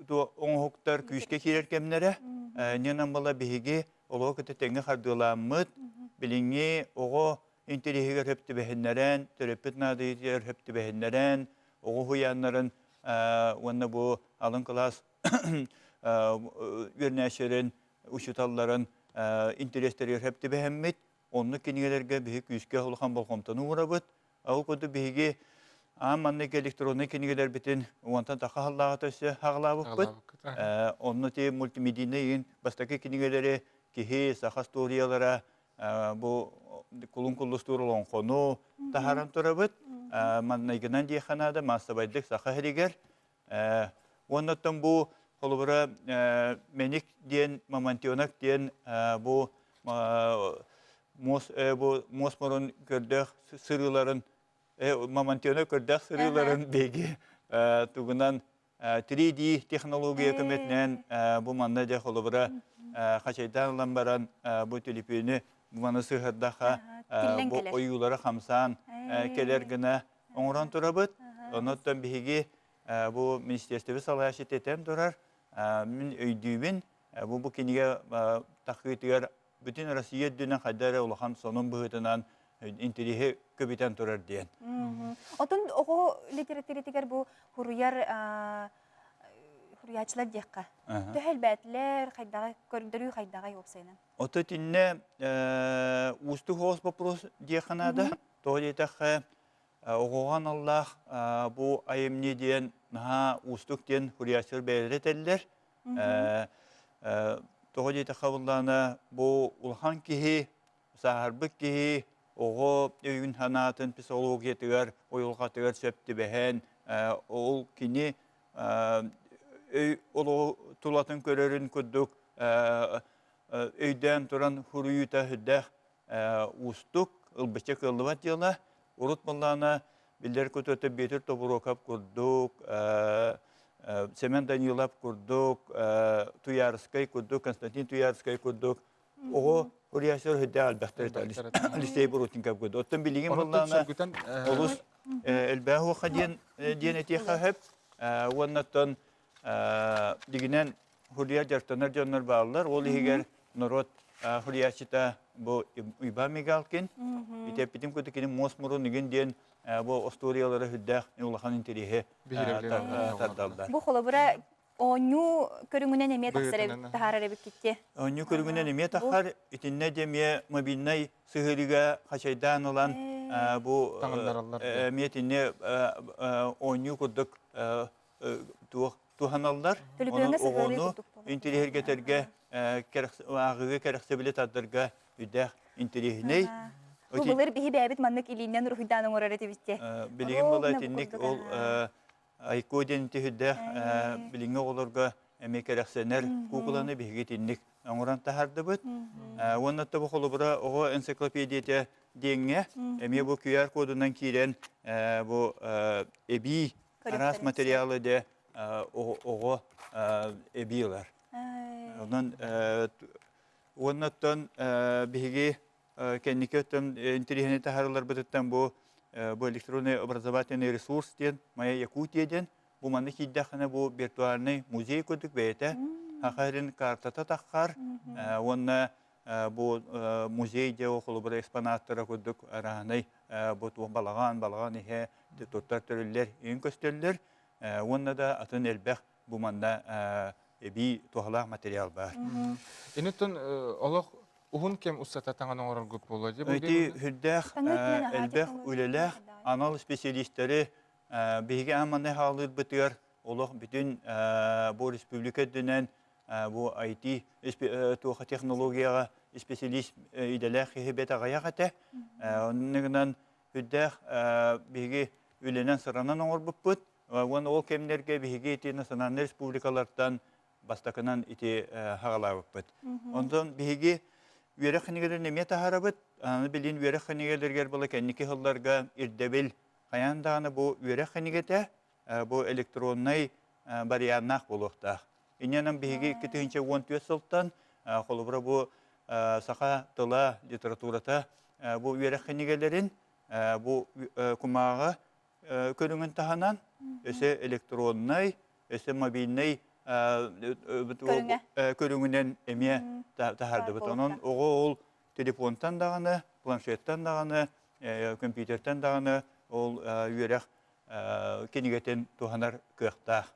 оҥоһуктар күүскэ киирэр кэмнэрэ. Ньынан була биһиги олоҕу кытта тэҥҥэ хардыылааммыт, билиҥҥи оҕо интэриэһигэр сөп түбэһиннэрэн, төрөппүт наадыйыытыгар сөп түбэһиннэрэн, оҕо уһуйааннарын уонна бу алын кылаас үөрэнээччилэрин, учууталларын интэриэстэригэр сөп түбэһэммит, оннук кинигэлэргэ биһи күүскэ улахан болҕомтону уурабыт. Ол курдук биһиги аан маннык электроннай кинигэлэрбитин уонтан тахха халлааҕыта өссө хаҕалаабыппыт. Онно ти мультимедийнай иин бастакы кинигэлэри киһи, саха историялара бу кулун куллустуур олоҥхону таһааран турабыт. Маннайгынан диэххэ наада маассабайдык саха сиригэр. Уонна оттон бу холобура Мэник диэн Мамонтенок диэн бу муос бу муос мурун көрдөөх сырыыларын Мамонтенок көрдөөх сырыыларын биһиги тугунан 3D технология көмөтүнэн бу манна дьэ холобура хачайдаан ылан баран бу түлүпүөнү бу маны сыһырдаха бу ойуулара хамсаан кэлэр гына оҥорон турабыт. Онон биһиги бу министерстве салайааччы этэн турар. Мин өйдүүбүн, бу бу кинигэ тахыытыгар бүтүн Россия үрдүнэн хайда эрэ улахан сонун быһыытынан интэриэһи көбүтэн турар диэн. Отон оҕо литературатыгар бу хуруйар хуруйааччылар диэххэ. Төһө элбээтилэр, хайдаҕай, көрдөрүү хайдаҕай уопсайынан? Ото итиннэ уустук соҕус вопрос диэххэ наада. Тоҕо диэтэххэ, оҕоҕо аналлаах бу айымньы диэн наһаа уустук диэн суруйааччылар бэйэлэрэ этэллэр. Тоҕо диэтэххэ буоллаҕына, бу улахан киһи, сааһырбыт киһи оҕо өйүн-санаатын психологиятыгар, уйулҕатыгар сөп түбэһэн, ол кини өй олоҕу тулатын көрөрүн курдук өйдөөн туран суруйуута сүрдээх уустук, ылбычча кыаллыбат дьыала. Урут буоллаҕына, биллэр кутуота Бүөтүр Тобуруокап курдук, Семен Данилов курдук, Туйаарыскай курдук, Константин Туйаарыскай курдук оҕо суруйааччылар сүрдээх элбэхтэр этэ. Алексей Боротников курдук. Оттон билигин буоллаҕына олус элбэх уоха диэн диэн этиэххэ сөп. Уонна оттон дигинэн суруйар дьарыктанар дьоннор бааллар. Ол иһигэр норуот суруйааччыта бу Иван Мигалкин. Ити эппитим курдук кини муос мурун игин диэн бу остуоруйалара сүрдээх улахан интэриэһи тардаллар. Бу холобура оонньуу көрүҥүнэн эмиэ тахсар таһаарар эбиккитти. Оонньуу көрүҥүнэн эмиэ тахсар. Итиннэ де эмиэ мобильнай сыһыарыыга хачайдаан ылан бу эмиэ итиннэ оонньуу курдук туох туһаналлар. Онон оҕону интириэһиргэтэргэ ааҕыыга кэрэхсэбили тардарга үрдээх интэриэһинэй. Бу былыр биһи бэйэбит маннык илиинэн уруһуйдаан оҥорор этибит дии. Билигин була итинник ол Айко диэн түһүрдээх билиҥҥи оҕолорго эмиэ кэрэхсэнэр куукуланы биһиги итинник оҥорон таһаардыбыт. Уонна тобу холобура оҕо энциклопедията диэҥҥэ эмиэ бу QR кодунан киирэн бу эбии араас материалы де оҕо эбии ылар. Онон уонна оттон биһиги кэнники өттөн интэриэһинэй таһаарыларбытыттан бу бу электронный образовательный ресурс диэн Моя Якутия диэн бу манна киирдэххинэ бу виртуальный музей курдук бэйэтэ Саха сирин картата таххар уонна бу музей диэ холобура экспонаттара курдук араанай бу туох балаҕан балаҕан иһэ туттар төрүллэр иин көстөллөр уонна да атын элбэх бу манна эбии туһалаах материал баар. Инуттан олох уһун кэм устата таҥан оҥороргут буолуо дии. Ити сүрдээх элбэх үлэлээх анал специалистэри биһиги ааманай хаалыырбытыгар олох бүтүн бу республика үрдүнэн бу IT туоха технологияҕа специалист идэлээх киһи бэт аҕыйах этэ. Оннугунан үрдээх биһиги үлэнэн сыранан оҥорбуппут. Уонна ол кэмнэргэ биһиги ити национальнай республикалартан бастакынан ити хаҕалаабыппыт. Онтон биһиги үөрэх кинигэлэрин эмиэ таһаарабыт. Аны билин үөрэх кинигэлэригэр була кэнники сылларга ирдэбил хайаан даҕаны бу үөрэх кинигэтэ бу электроннай барыйааннаах буолуохтаах. Инньэнэн биһиги 2014 сылтан холобура бу саха тыла, литературата бу үөрэх кинигэлэрин бу кумааҕы көрүҥүн таһынан өссө электроннай, өссө мобильнай көрүҥүнэн эмиэ таһаардыбыт. Онон оҕо ол телефонтан даҕаны, планшеттан даҕаны, компьютертан даҕаны ол үөрэх кинигэтин туһанар кыахтаах.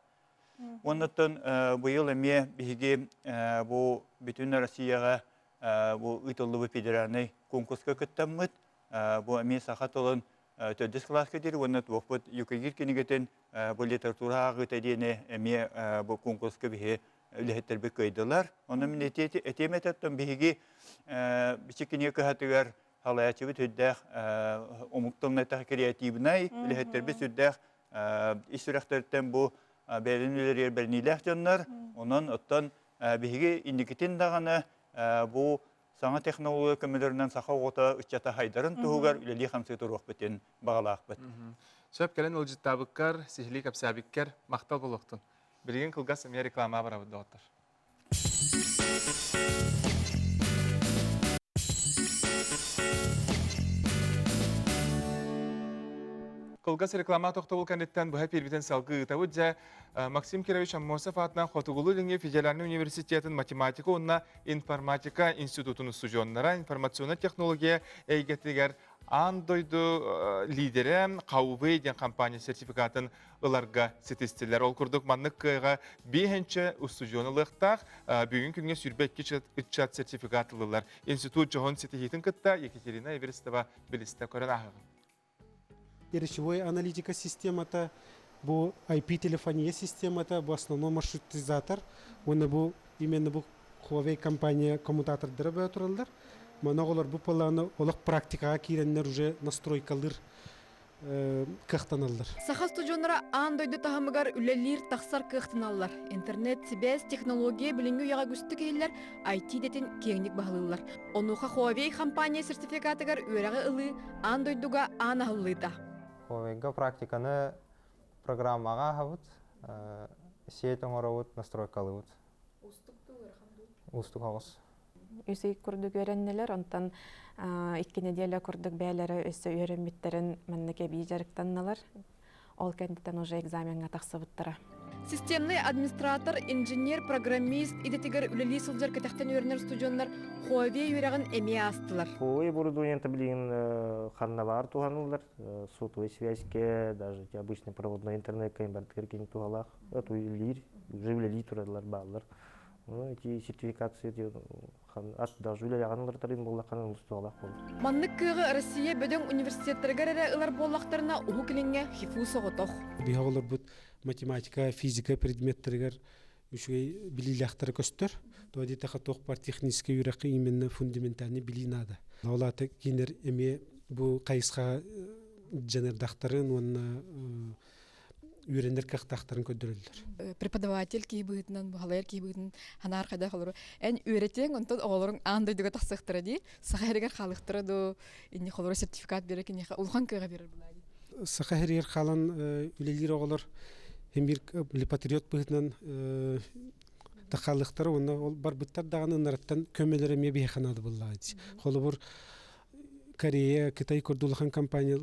Уоннаттан быйыл эмиэ биһиги бу бүтүн Россияҕа бу ыытыллыбыт федеральнай конкурска кыттаммыт, бу эмиэ саха тылын төрдүс кылааска диэри уонна туохпут юкагир кинигэтин бу литература ааҕыыта диэни эмиэ бу конкурска биһи үлэһиттэрбит кыайдылар. Онон мин этиэм этэ биһиги бичик кинигэ кыһатыгар салайааччыбыт сүрдээх омук тылын этэх креативнай үлэһиттэрбит сүрдээх ис сүрэхтэриттэн бу бэйэлэрин үлэлэригэр бэриниилээх дьоннор. Онон оттон биһиги инникитин даҕаны бу саҥа технология көмөлөрүнэн саха оҕото ыччата хайдарын туһугар үлэлии-хамсыы туруохпутун баҕалаахпыт. Сөп кэлэн ыалдьыттаабыккар, сиһилии кэпсээбиккэр махтал буолуохтун. Билигин кылгас эмиэ реклама барабыт доҕоттор. Кылгас реклама тохтобул кэнниттэн быһа пиэрбитин салгыы ыытабыт. Дьэ, Максим Кирович Аммосов аатынан Хотугулуу-Илиҥҥи федеральнай университетын математика уонна информатика институтун устудьуоннара информационнай технология эйгэтигэр аан дойду лидерэ Huawei диэн компания сертификатын ыларга ситистилэр. Ол курдук маннык кыайга биэһинчэ устудьуон ылыахтаах. Бүгүн күҥҥэ 22 ыччат сертификат ылылар. Институт дьоһун ситиһиитин кытта Екатерина Эверстова билистэ көрөн ааһыҕын. Речевой аналитика системата, бу IP-телефония системата, бу основной маршрутизатор, уонна бу именно бу Huawei компания коммутатордара бөҕө тураллар. Маны оҕолор бу поланы олох практикаҕа киирэннэр уже настройкалыыр кыахтаналлар. Саха студионнара аан дойду таһымыгар үлэлиир тахсар кыахтаналлар. Интернет, сибээс, технология билиҥҥи үйэҕэ үгүстүк иһиллэр IT идэтин киэҥник баһылыыллар. Онуоха Huawei компания сертификатыгар үөрэҕи ылыы аан дойдуга аан аһыллыыта. Huawei-га практиканы программаҕа аһабыт, сеть оҥоробут, настройкалыыбыт. Уустук оҕус. Үс ый курдук үөрэннилэр, онтон икки нэдиэлэ курдук бэйэлэрэ өссө үөрэммиттэрин маннык эбии дьарыктаннылар. Ол кэнниттэн уже экзамеҥҥа тахсыбыттара. Системный администратор, инженер, программист идэтигэр үлэлии сылдьар кэтэхтэн үөрэнэр студеннар Huawei үөрэҕин эмиэ аастылар. Huawei оборудованиета билигин ханна баар туһаныллар. Сотовой связьке, даже обычный проводной интернетка бардыгар кини туһалаах. Үлэлиир, уже үлэлии тураллар бааллар. Ну, эти сертификации ат даже үлэлэҕин ылыртарын буоллаххына олус туһалаах буолар. Маннык кыаҕы Россия бөдөҥ университеттарыгар эрэ ылар буоллахтарына Уһук Илиҥҥэ ХИФУ соҕотох. Биһи оҕолорбут математика, физика предметтэригэр үчүгэй билиилээхтэрэ көстөр. Тоҕо диэтэххэ туох баар техническэй үөрэххэ именно фундаментальный билии наада. Ол аата кинилэр эмиэ бу хайысхаҕа дьаныардахтарын уонна үөрэнэр кыахтаахтарын көрдөрөллөр. Преподаватель киһи быһыытынан, баһылайар киһи быһыытынан ханаар хайдах олору эн үөрэтиэҥ, онтон оҕолоруҥ аан дойдуга тахсыахтара дии, саха иһигэр хаалыахтара дуу, инни холоро сертификат биэрэр киниэхэ улахан кыаҕа биэрэр булаа дии. Саха иһигэр хаалан үлэлиир оҕолор һин биир патриот быһыытынан тахалыахтара уонна ол барбыттар даҕаны ынарыттан көмөлөр эмиэ биһиэхэ наада буоллаҕа дии. Холобур, Корея, Кытай курдук улахан компания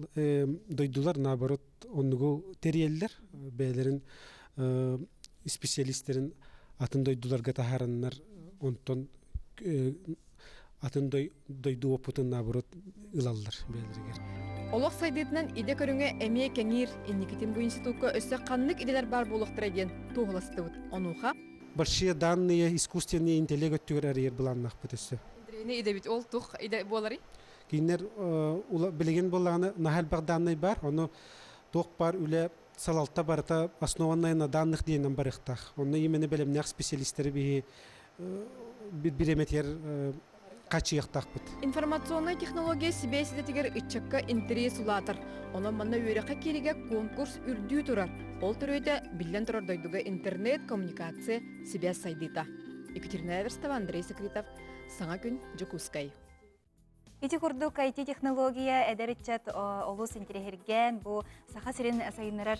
дойдулар наоборот оннугу тэрийэллэр бэйэлэрин специалистерин атын дойдуларга таһаараннар онтон атын дойду опытын наоборот ылаллар бэйэлэригэр. Олох сайдыытынан идэ көрүҥэ эмиэ кэҥиир. Инникитин бу институкка өссө ханнык идэлэр баар буолуохтара диэн туоһуластыбыт. Онуоха Большие данные искусственный интеллект өттүгэр арыйар былааннаахпыт өссө. Интэриэһинэй идэбит ол туох идэ буоларый? Кинилэр билигин буоллаҕына наһаа элбэх даннай баар. Ону туох баар үлэ салалта барыта основанная на данных диэнэн барыахтаах. Онно именно бэлэмнээх специалистэри биһи бириэмэтигэр хачыйыахтаахпыт. Информационнай технология сибээс идэтигэр ыччакка интэриэс улаатар. Онон манна үөрэххэ кииригэ конкурс үрдүү турар. Ол төрүөтэ биллэн турар дойдуга интернет, коммуникация, сибээс сайдыыта. Екатерина Эверстова, Андрей Секретов. Саҥа күн, Дьокуускай. Ити курдук IT-технология эдэр ыччат олус интириэһиргээн бу Саха сирин сайыннарар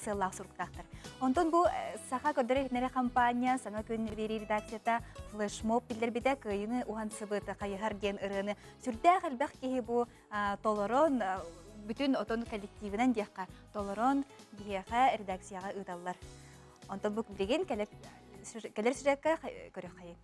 сыаллаах суруктаахтар. Онтон бу Саха көрдөрөр компания Саҥа күн биэрии редакцията флешмоб биллэрбитэ кыайыыны уһансыбыт хайыһар диэн ырыаны сүрдээх элбэх киһи бу толорон бүтүн отон коллективинэн диэххэ толорон биһиэхэ редакцияҕа ыыталлар. Онтон бу билигин кэлэр сюжекка көрүөххэйиҥ.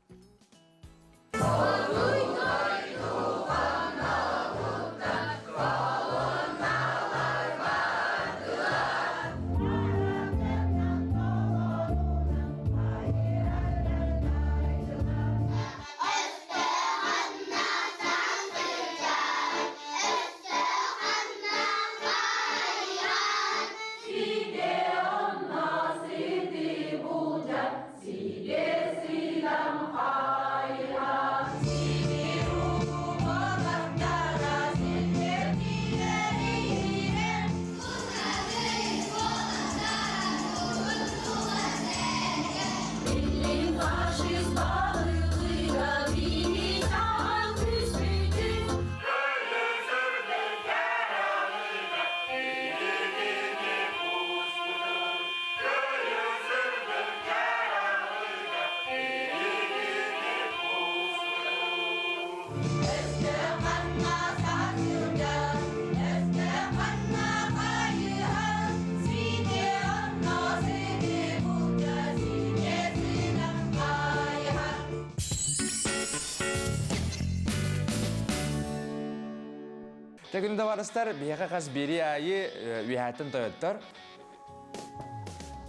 Тегүн табаарыстар, биһиэхэ хас биэри аайы үөһээттэн тойоттор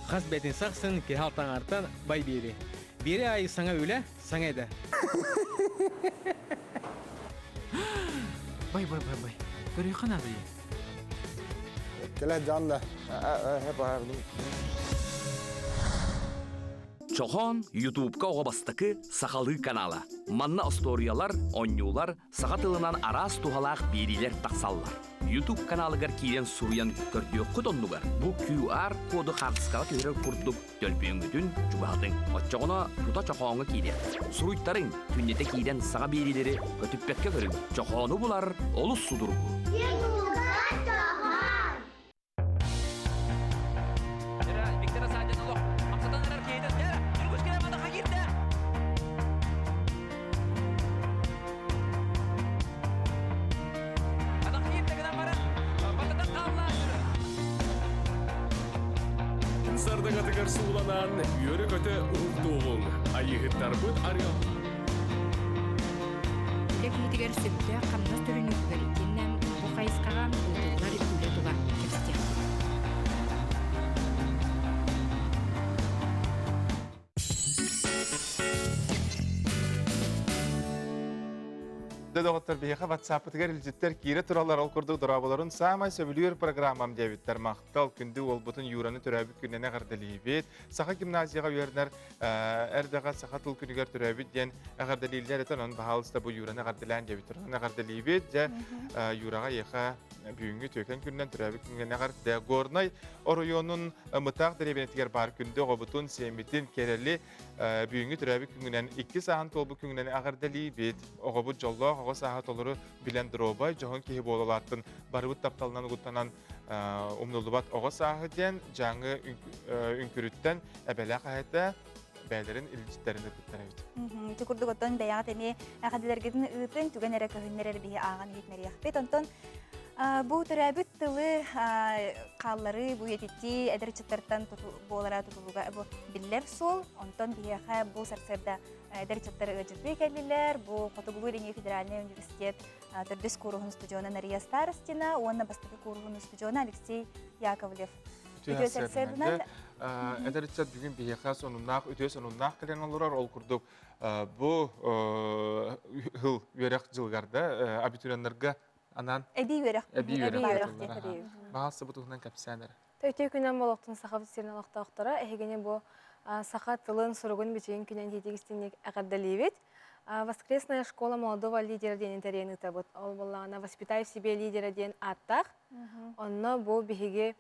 Хас бэтин сахсын киһи алтаҥартан бай биэри. Биэри аайы саҥа үлэ, саҥа идэ. Бай, бай, бай, бай. Көрүөххэ наада Кэлэ жанна. Чохоон Ютубка оҕо бастакы сахалыы канала. Манна остуоруйалар, оонньуулар, саха тылынан араас туһалаах биэриилэр тахсаллар. YouTube каналыгар киирэн суруйан көрдүөххүт оннугар бу QR коду хаартыскаҕа түһэрэр курдук төлпүөҥҥүтүн чугаһатыҥ. Оччоҕуна тута чохооҥҥо киириэх. Суруйтарыҥ, күннэтэ киирэн саҥа биэриилэри көтүппэккэ көрүҥ. Чохоону булар олус судургу. Сардаҥатыгар сууланан, үөрэ-көтө уһуктуоҕуҥ, айыыһыттарбыт арыаллаан. Үлэ киһитигэр сөптөөх хамнас төлөнүүтүгэр итиэннэ бу хайысхаҕа ыытыллар үлэ тула кэпсэтиэхпит. Дэ доҕоттор биһиэхэ WhatsApp-ытыгар илдьиттэр киирэ тураллар ол курдук дорооболорун саамай сөбүлүүр программам диэбиттэр махтал күндү уолбутун Юраны төрөөбүт күнүнэн эҕэрдэлиибит Саха гимназияҕа үөрэнэр эрдэҕэ саха тыл күнүгэр төрөөбүт диэн эҕэрдэлииллэр этэ онон баһаалыста бу Юраны эҕэрдэлээн диэбиттэр онон эҕэрдэлиибит дьэ Юраҕа эйиэхэ бүгүҥҥү түөкэн күнүнэн төрөөбүт күҥҥэ эҕэрдэ Горнай оройуонун Мытаах дэриэбинэтигэр баар күндү оҕобутун сиэммитин Кэрэли бүгүҥҥү төрөөбүт күҥүнэн икки сааһын туолбут күҥүнэн эҕэрдэлиибит. Оҕобут дьоллоох оҕо сааһа толору билэн доруобай, дьоһун киһи буола улааттын. Барыбыт тапталынан угуттанан умнуллубат оҕо сааһы диэн Дьааҥы үҥкүрүттэн эбэлээх эһэтэ бэйэлэрин илдьиттэрин ыыппыттар эбит. Ити курдук оттон бэйэҕит эмиэ эҕэрдэлэргитин ыытыҥ, түгэн эрэ көһүннэр эрэ биһи ааҕан иһитинэриэхпит. Онтон бу төрөөбүт тылы хаалларыы, бу үйэтитии эдэр ыччаттартан буолара тутулуга бу биллэр суол. Онтон биһиэхэ бу сарсыарда эдэр ыччаттар ыалдьыттыы кэллилэр. Бу Хотугулуу-Илиҥҥи федеральнай университет төрдүс кууруһун устудьуона Нария Старостина уонна бастакы кууруһун устудьуона Алексей Яковлев. Үтүө сарсыарданан. Эдэр ыччат бүгүн биһиэхэ сонуннаах, үтүө сонуннаах кэлэн олорор. Ол курдук бу хыл үөрэх дьылыгар да абитуриеннарга анаан эбии үөрэх эбии үөрэх баҕалсы бу туһунан кэпсээн эрэ. Үтүө күнэн буолуохтун Сахабыт сирин олохтоохторо эһигини бу саха тылын суругун-бичигин күнэн тиитик истиҥник эҕэрдэлиибит. Воскресная школа молодого лидера диэн тэрийэн ыытабыт. Ол буоллаҕына «Воспитай в себе лидера» диэн ааттаах. Онно бу биһиги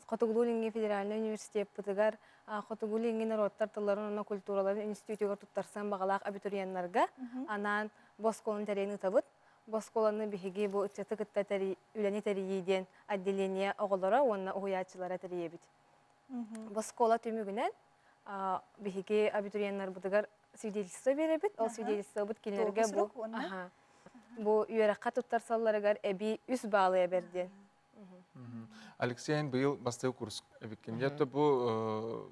Хотугулуу-Илиҥҥи федеральнай университеппытыгар Хотугулуу-Илиҥҥи норуоттар тылларын уонна культураларын институтугар туттарсан баҕалаах абитуриеннарга анаан бу оскуоланы тэрийэн ыытабыт. Бу оскуоланы биһиги бу ыччаты кытта үлэни тэрийии диэн отделение оҕолоро уонна уһуйааччылара тэрийэбит. Бу оскуола түмүгүнэн биһиги абитуриеннарбытыгар свидетельство биэрэбит. Ол свидетельствобыт кинилэргэ бу бу үөрэххэ туттарсалларыгар эбии үс баалы эбэр диэн. Алексейн быйыл бастакы курс эбиккин. Дьэ бу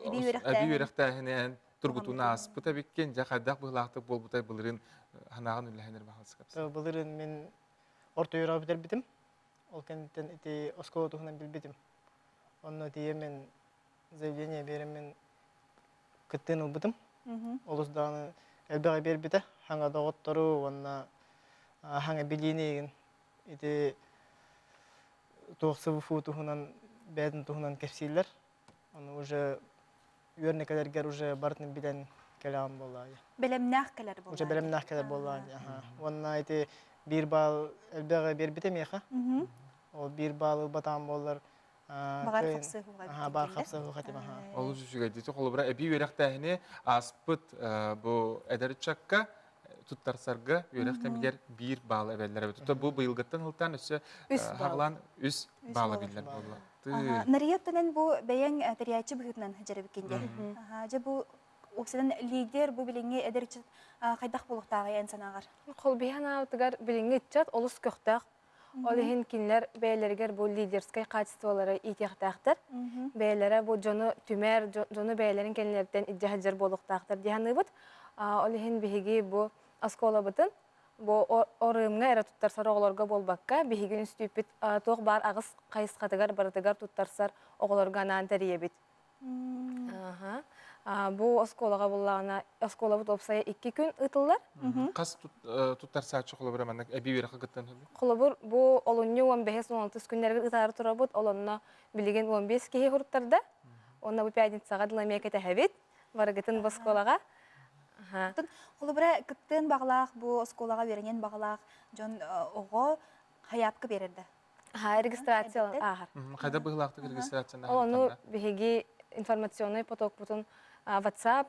эбии үөрэхтээһинэн тургутууну ааспыт эбиккин. Дьэ хайдах быһыылаахтык буолбутай былырыын санааҕын үллэһинэр баҕалсыкапсың. Былырыын мин орто үөрэҕи бүтэрбитим. Ол кэнниттэн ити оскуола туһунан билбитим. Онно тиийэ мен заявление биэрэммин кыттыын ылбытым. Олус даҕаны элбэҕи биэрбитэ. Хаҥа доҕоттору уонна хаҥа билиини ити туох СВФУ туһунан бэйэтин туһунан кэпсииллэр. Ону уже үөрэнэ кэлэргэр уже барытын билэн кэлэҕин буоллаҕа. Бэлэмнээх кэлэр буоллаҕа. Уже бэлэмнээх кэлэр буоллаҕа. Уонна ити биир баал элбэҕи биэрбитэ миэхэ. Ол биир баал ылбатаҕым буоллар Баҕар хапсыһыыга баар хапсыһыыга этим Олус үчүгэй дии. Холобура эбии үөрэхтээһини ааспыт бу эдэр ыччакка туттарсарга үөрэх кэмигэр биир баал эбэллэр эбит. Бу быйылгыттан сылтаан өссө хаҕылаан үс баала биллэр буолла. Нария оттонен бу бэйэҥ тэрийээччи быһыытынан дьарыбыккин диэн. Дьэ бу уопсайынан лидер бу билиҥҥи эдэр ыччат хайдах буолуохтааҕый эн санааҕар? Холбиһан аабытыгар билиҥҥи ыччат олус көхтөөх. Ол иһин кинилэр бэйэлэригэр бу лидерскэй качестволары иитиэхтээхтэр. Бэйэлэрэ бу дьону түмэр, дьону бэйэлэрин кэннилэриттэн илдьэ сылдьар буолуохтаахтар дии саныыбыт. Ол иһин биһиги бу оскуолабытын бу орыымҥа эрэ туттарсар оҕолорго буолбакка, биһиги үнүстүүппүт туох баар аҕыс хайысхатыгар барытыгар туттарсар оҕолорго анаан тэрийэбит. Бу оскуолаҕа буллаҕына, оскуолабыт уопсайа икки күн ыытыллар. Хас туттарсааччы холобура маннык эбии үөрэххэ кыттан Холобур, бу олунньу 15-16 күннэригэр ыытаары турабыт, ол онно билигин 15 киһи хуруттарда. Онно бу пятницаҕа дылы эмиэ кэтэһэбит. Барыгытын бу оскуолаҕа. Холобура, кыттыан баҕалаах бу оскуолаҕа үөрэниэн баҕалаах дьон оҕо хайаапка биэрэр да? Аха, регистрация ааһар. Хайда быһыылаахтык регистрацияны Ол ону биһиги информационный потокпутун WhatsApp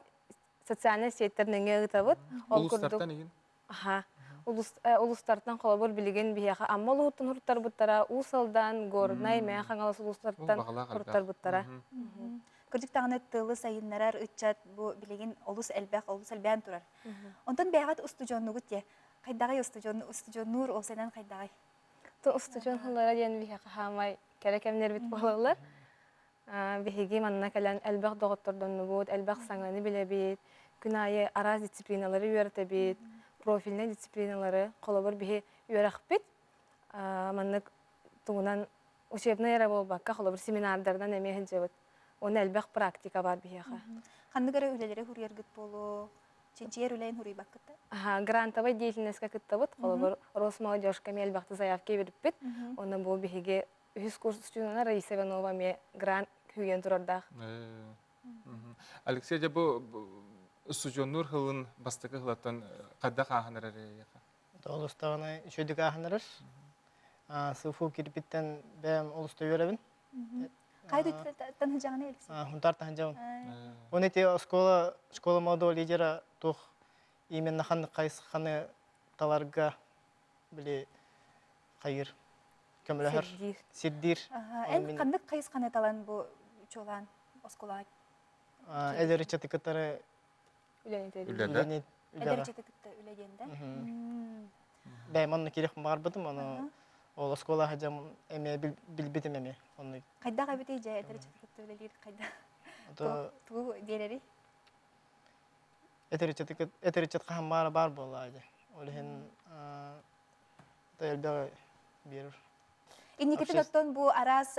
социальнай сеттер нөҥүө ыытабыт. Ол курдук Аха. Улуустартан холобур билигин биһиэхэ Амма улууһуттан хуруттарбыттара, Уус Алдан, Горнай, Мэҥэ Хаҥалас улуустартан хуруттарбыттара. Кырдьык даҕаны тылы сайыннарар ыччат бу билигин олус элбэх, олус элбээн турар. Онтон бэйэҕит устудьуоннугут дии. Хайдаҕый устудьуон, устудьуоннуур ол сэнэн хайдаҕый? Устудьуон сыллара диэн биһиэхэ хаамай кэрэ кэмнэрбит буолаллар. Биһиги манна кэлэн элбэх доҕоттордоннубут, элбэх саҥаны билэбит, күн аайы араас дисциплиналары үөрэтэбит, профильнай дисциплиналары, холобур биһи үөрэхпит маннык тугунан учебнай эрэ буолбакка, холобур семинардарынан эмиэ сылдьабыт. Уонна элбэх практика бар биһиэхэ. Ханнык эрэ үлэлэри суруйаргыт буолуо, чинчийэр үлэйин суруйбаккыт да? Аха, грантовай деятельностька кыттабыт. Холобур, Росмолодежка эмиэ элбэхтэ заявка биэрбиппит. Онно бу биһиги үһүс курс устудьуона Раиса Иванова эмиэ грант күүйэн турардаах. Алексей, дьэ бу устудьуоннуур сылын бастакы сылаттан хайдах ааһан эрэр эйиэхэ? Олустаҕына үчүгэйдик ааһан эрэр. СФУ киирбиттэн бэйэм олус да үөрэбин. Хайда таһыдьаҕыный, Алексей? Хунтаар таһыдьабын. Оны ити оскуола, школа молодого лидера туох именно ханнык хайысханы таларга били хайыр көмөлөһөр сирдиир. Эн ханнык хайысханы талан бу чуолаан оскуолаҕа? Эдэр ыччаты кытары үлэни Эдэр ыччаты кытта үлэ диэн да? Бэйэм онно киирэх баҕарбытым, ону ол оскуола сылдьан эмиэ билбитим эмиэ. Онно Хайдах эбитий дьэ эдэр ыччаты кытта үлэлиир хайдах? Тугу биэрэрий? Эдэр ыччаты эдэр ыччат хаһан баара баар буоллаҕа дии. Ол иһин элбэҕи биэрэр. Инникитин оттон бу араас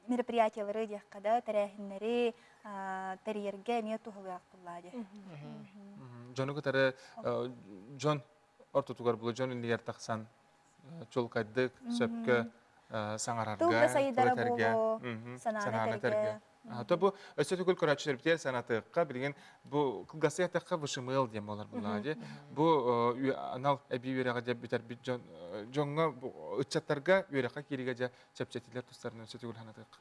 мероприятиялары диэххэ да, тэрээһиннэри тэрийэргэ эмиэ туһалыах буоллаа дии. Дьону кытары дьон ортотугар булу дьон иннигэр тахсан чулкайдык, сөпкө саҥарарга, Тыл да сайдара буолуо, санааны этэргэ. То бу өссө төгүл көрөөччүлэрбитигэр санатыахха, билигин бу кылгастык эттэххэ ВШМЛ диэн буолар буоллаҕа дии. Бу анал эбии үөрэҕи дьэ бүтэрбит дьон дьоҥҥо ыччаттарга үөрэххэ кииригэ дьэ чэпчэтиилэр тустарынан өссө төгүл санатыахха.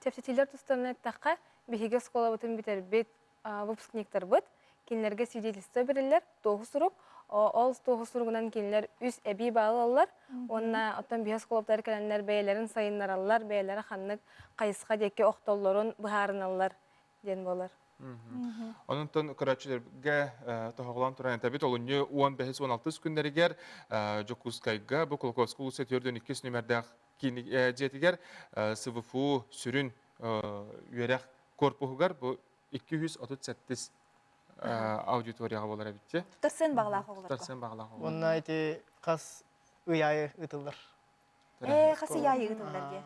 Чэпчэтиилэр тустарынан эттэххэ, биһиги оскуолабытын бүтэрбит выпускниктарбыт кинилэргэ свидетельство бэриллэр, туоһу сурук. Ол туоһу суругунан кинилэр үс эбии баал ылаллар уонна оттон биһи оскуолабытыгар кэлэннэр бэйэлэрин сайыннараллар, бэйэлэрэ ханнык хайысха диэки охтоллорун быһаарыналлар диэн буолар. Онон көрөөччүлэргэ тоһоҕолоон туран этэбит, олунньу 15-16 күннэригэр Дьокуускайга бу Кулаковскай улууса 42 нүмердээх дьиэтигэр СВФУ сүрүн үөрэх корпуһугар бу 237 аудиторияҕа буолар эбит. Тутарсыан баҕалаах оҕолорго. Тутарсыан баҕалаах оҕолорго. Уонна ити хас ый аайы ыытыллар. Ээ, хас ый аайы ыытыллар диye.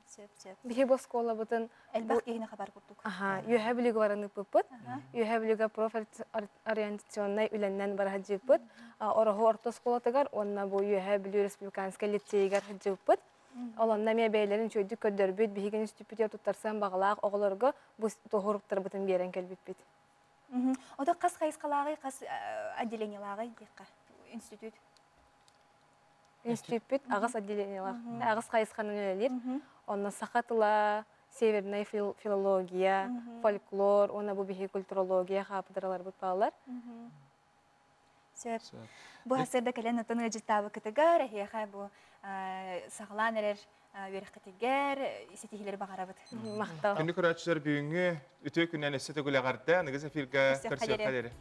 Сөп, сөп. Биһи бу оскуолабытын элбэх киһини хабар курдук. Аха, Үөһэ Бүлүүгэ баран ыыппыппыт. Үөһэ Бүлүүгэ профориентационнай үлэннэн бара сылдьыбыппыт. Ороһу орто оскуолатыгар уонна бу Үөһэ Бүлүү республиканскай лицейигэр сылдьыбыппыт. Ол онно эмиэ бэйэлэрин үчүгэйдик көрдөрбүт, биһигини үстүппүтүгэр туттарсан баҕалаах оҕолорго бу туоһуруктарбытын биэрэн кэлбиппит. Ото хас хайысхалааҕый, хас отделениелааҕый диэххэ институт? Институппүт аҕыс отделениелаах, аҕыс хайысханан үлэлиир. Онно саха тыла, северная филология, фольклор уонна бу биһиги культурология хаапыдыраларбыт бааллар. Сөп. Бу сарсыарда кэлэн оттон ыалдьыттаабыккытыгар, эһиэхэ бу саҕалаан эрэр үөрэххитигэр ситиһиилэри баҕарабыт. Махтал. Күндү көрөөччүлэр бүгүҥҥү үтүө күннэн өссө төгүл эҕэрдэ. Аныгыс эфиргэ көрсүөххэ диэри.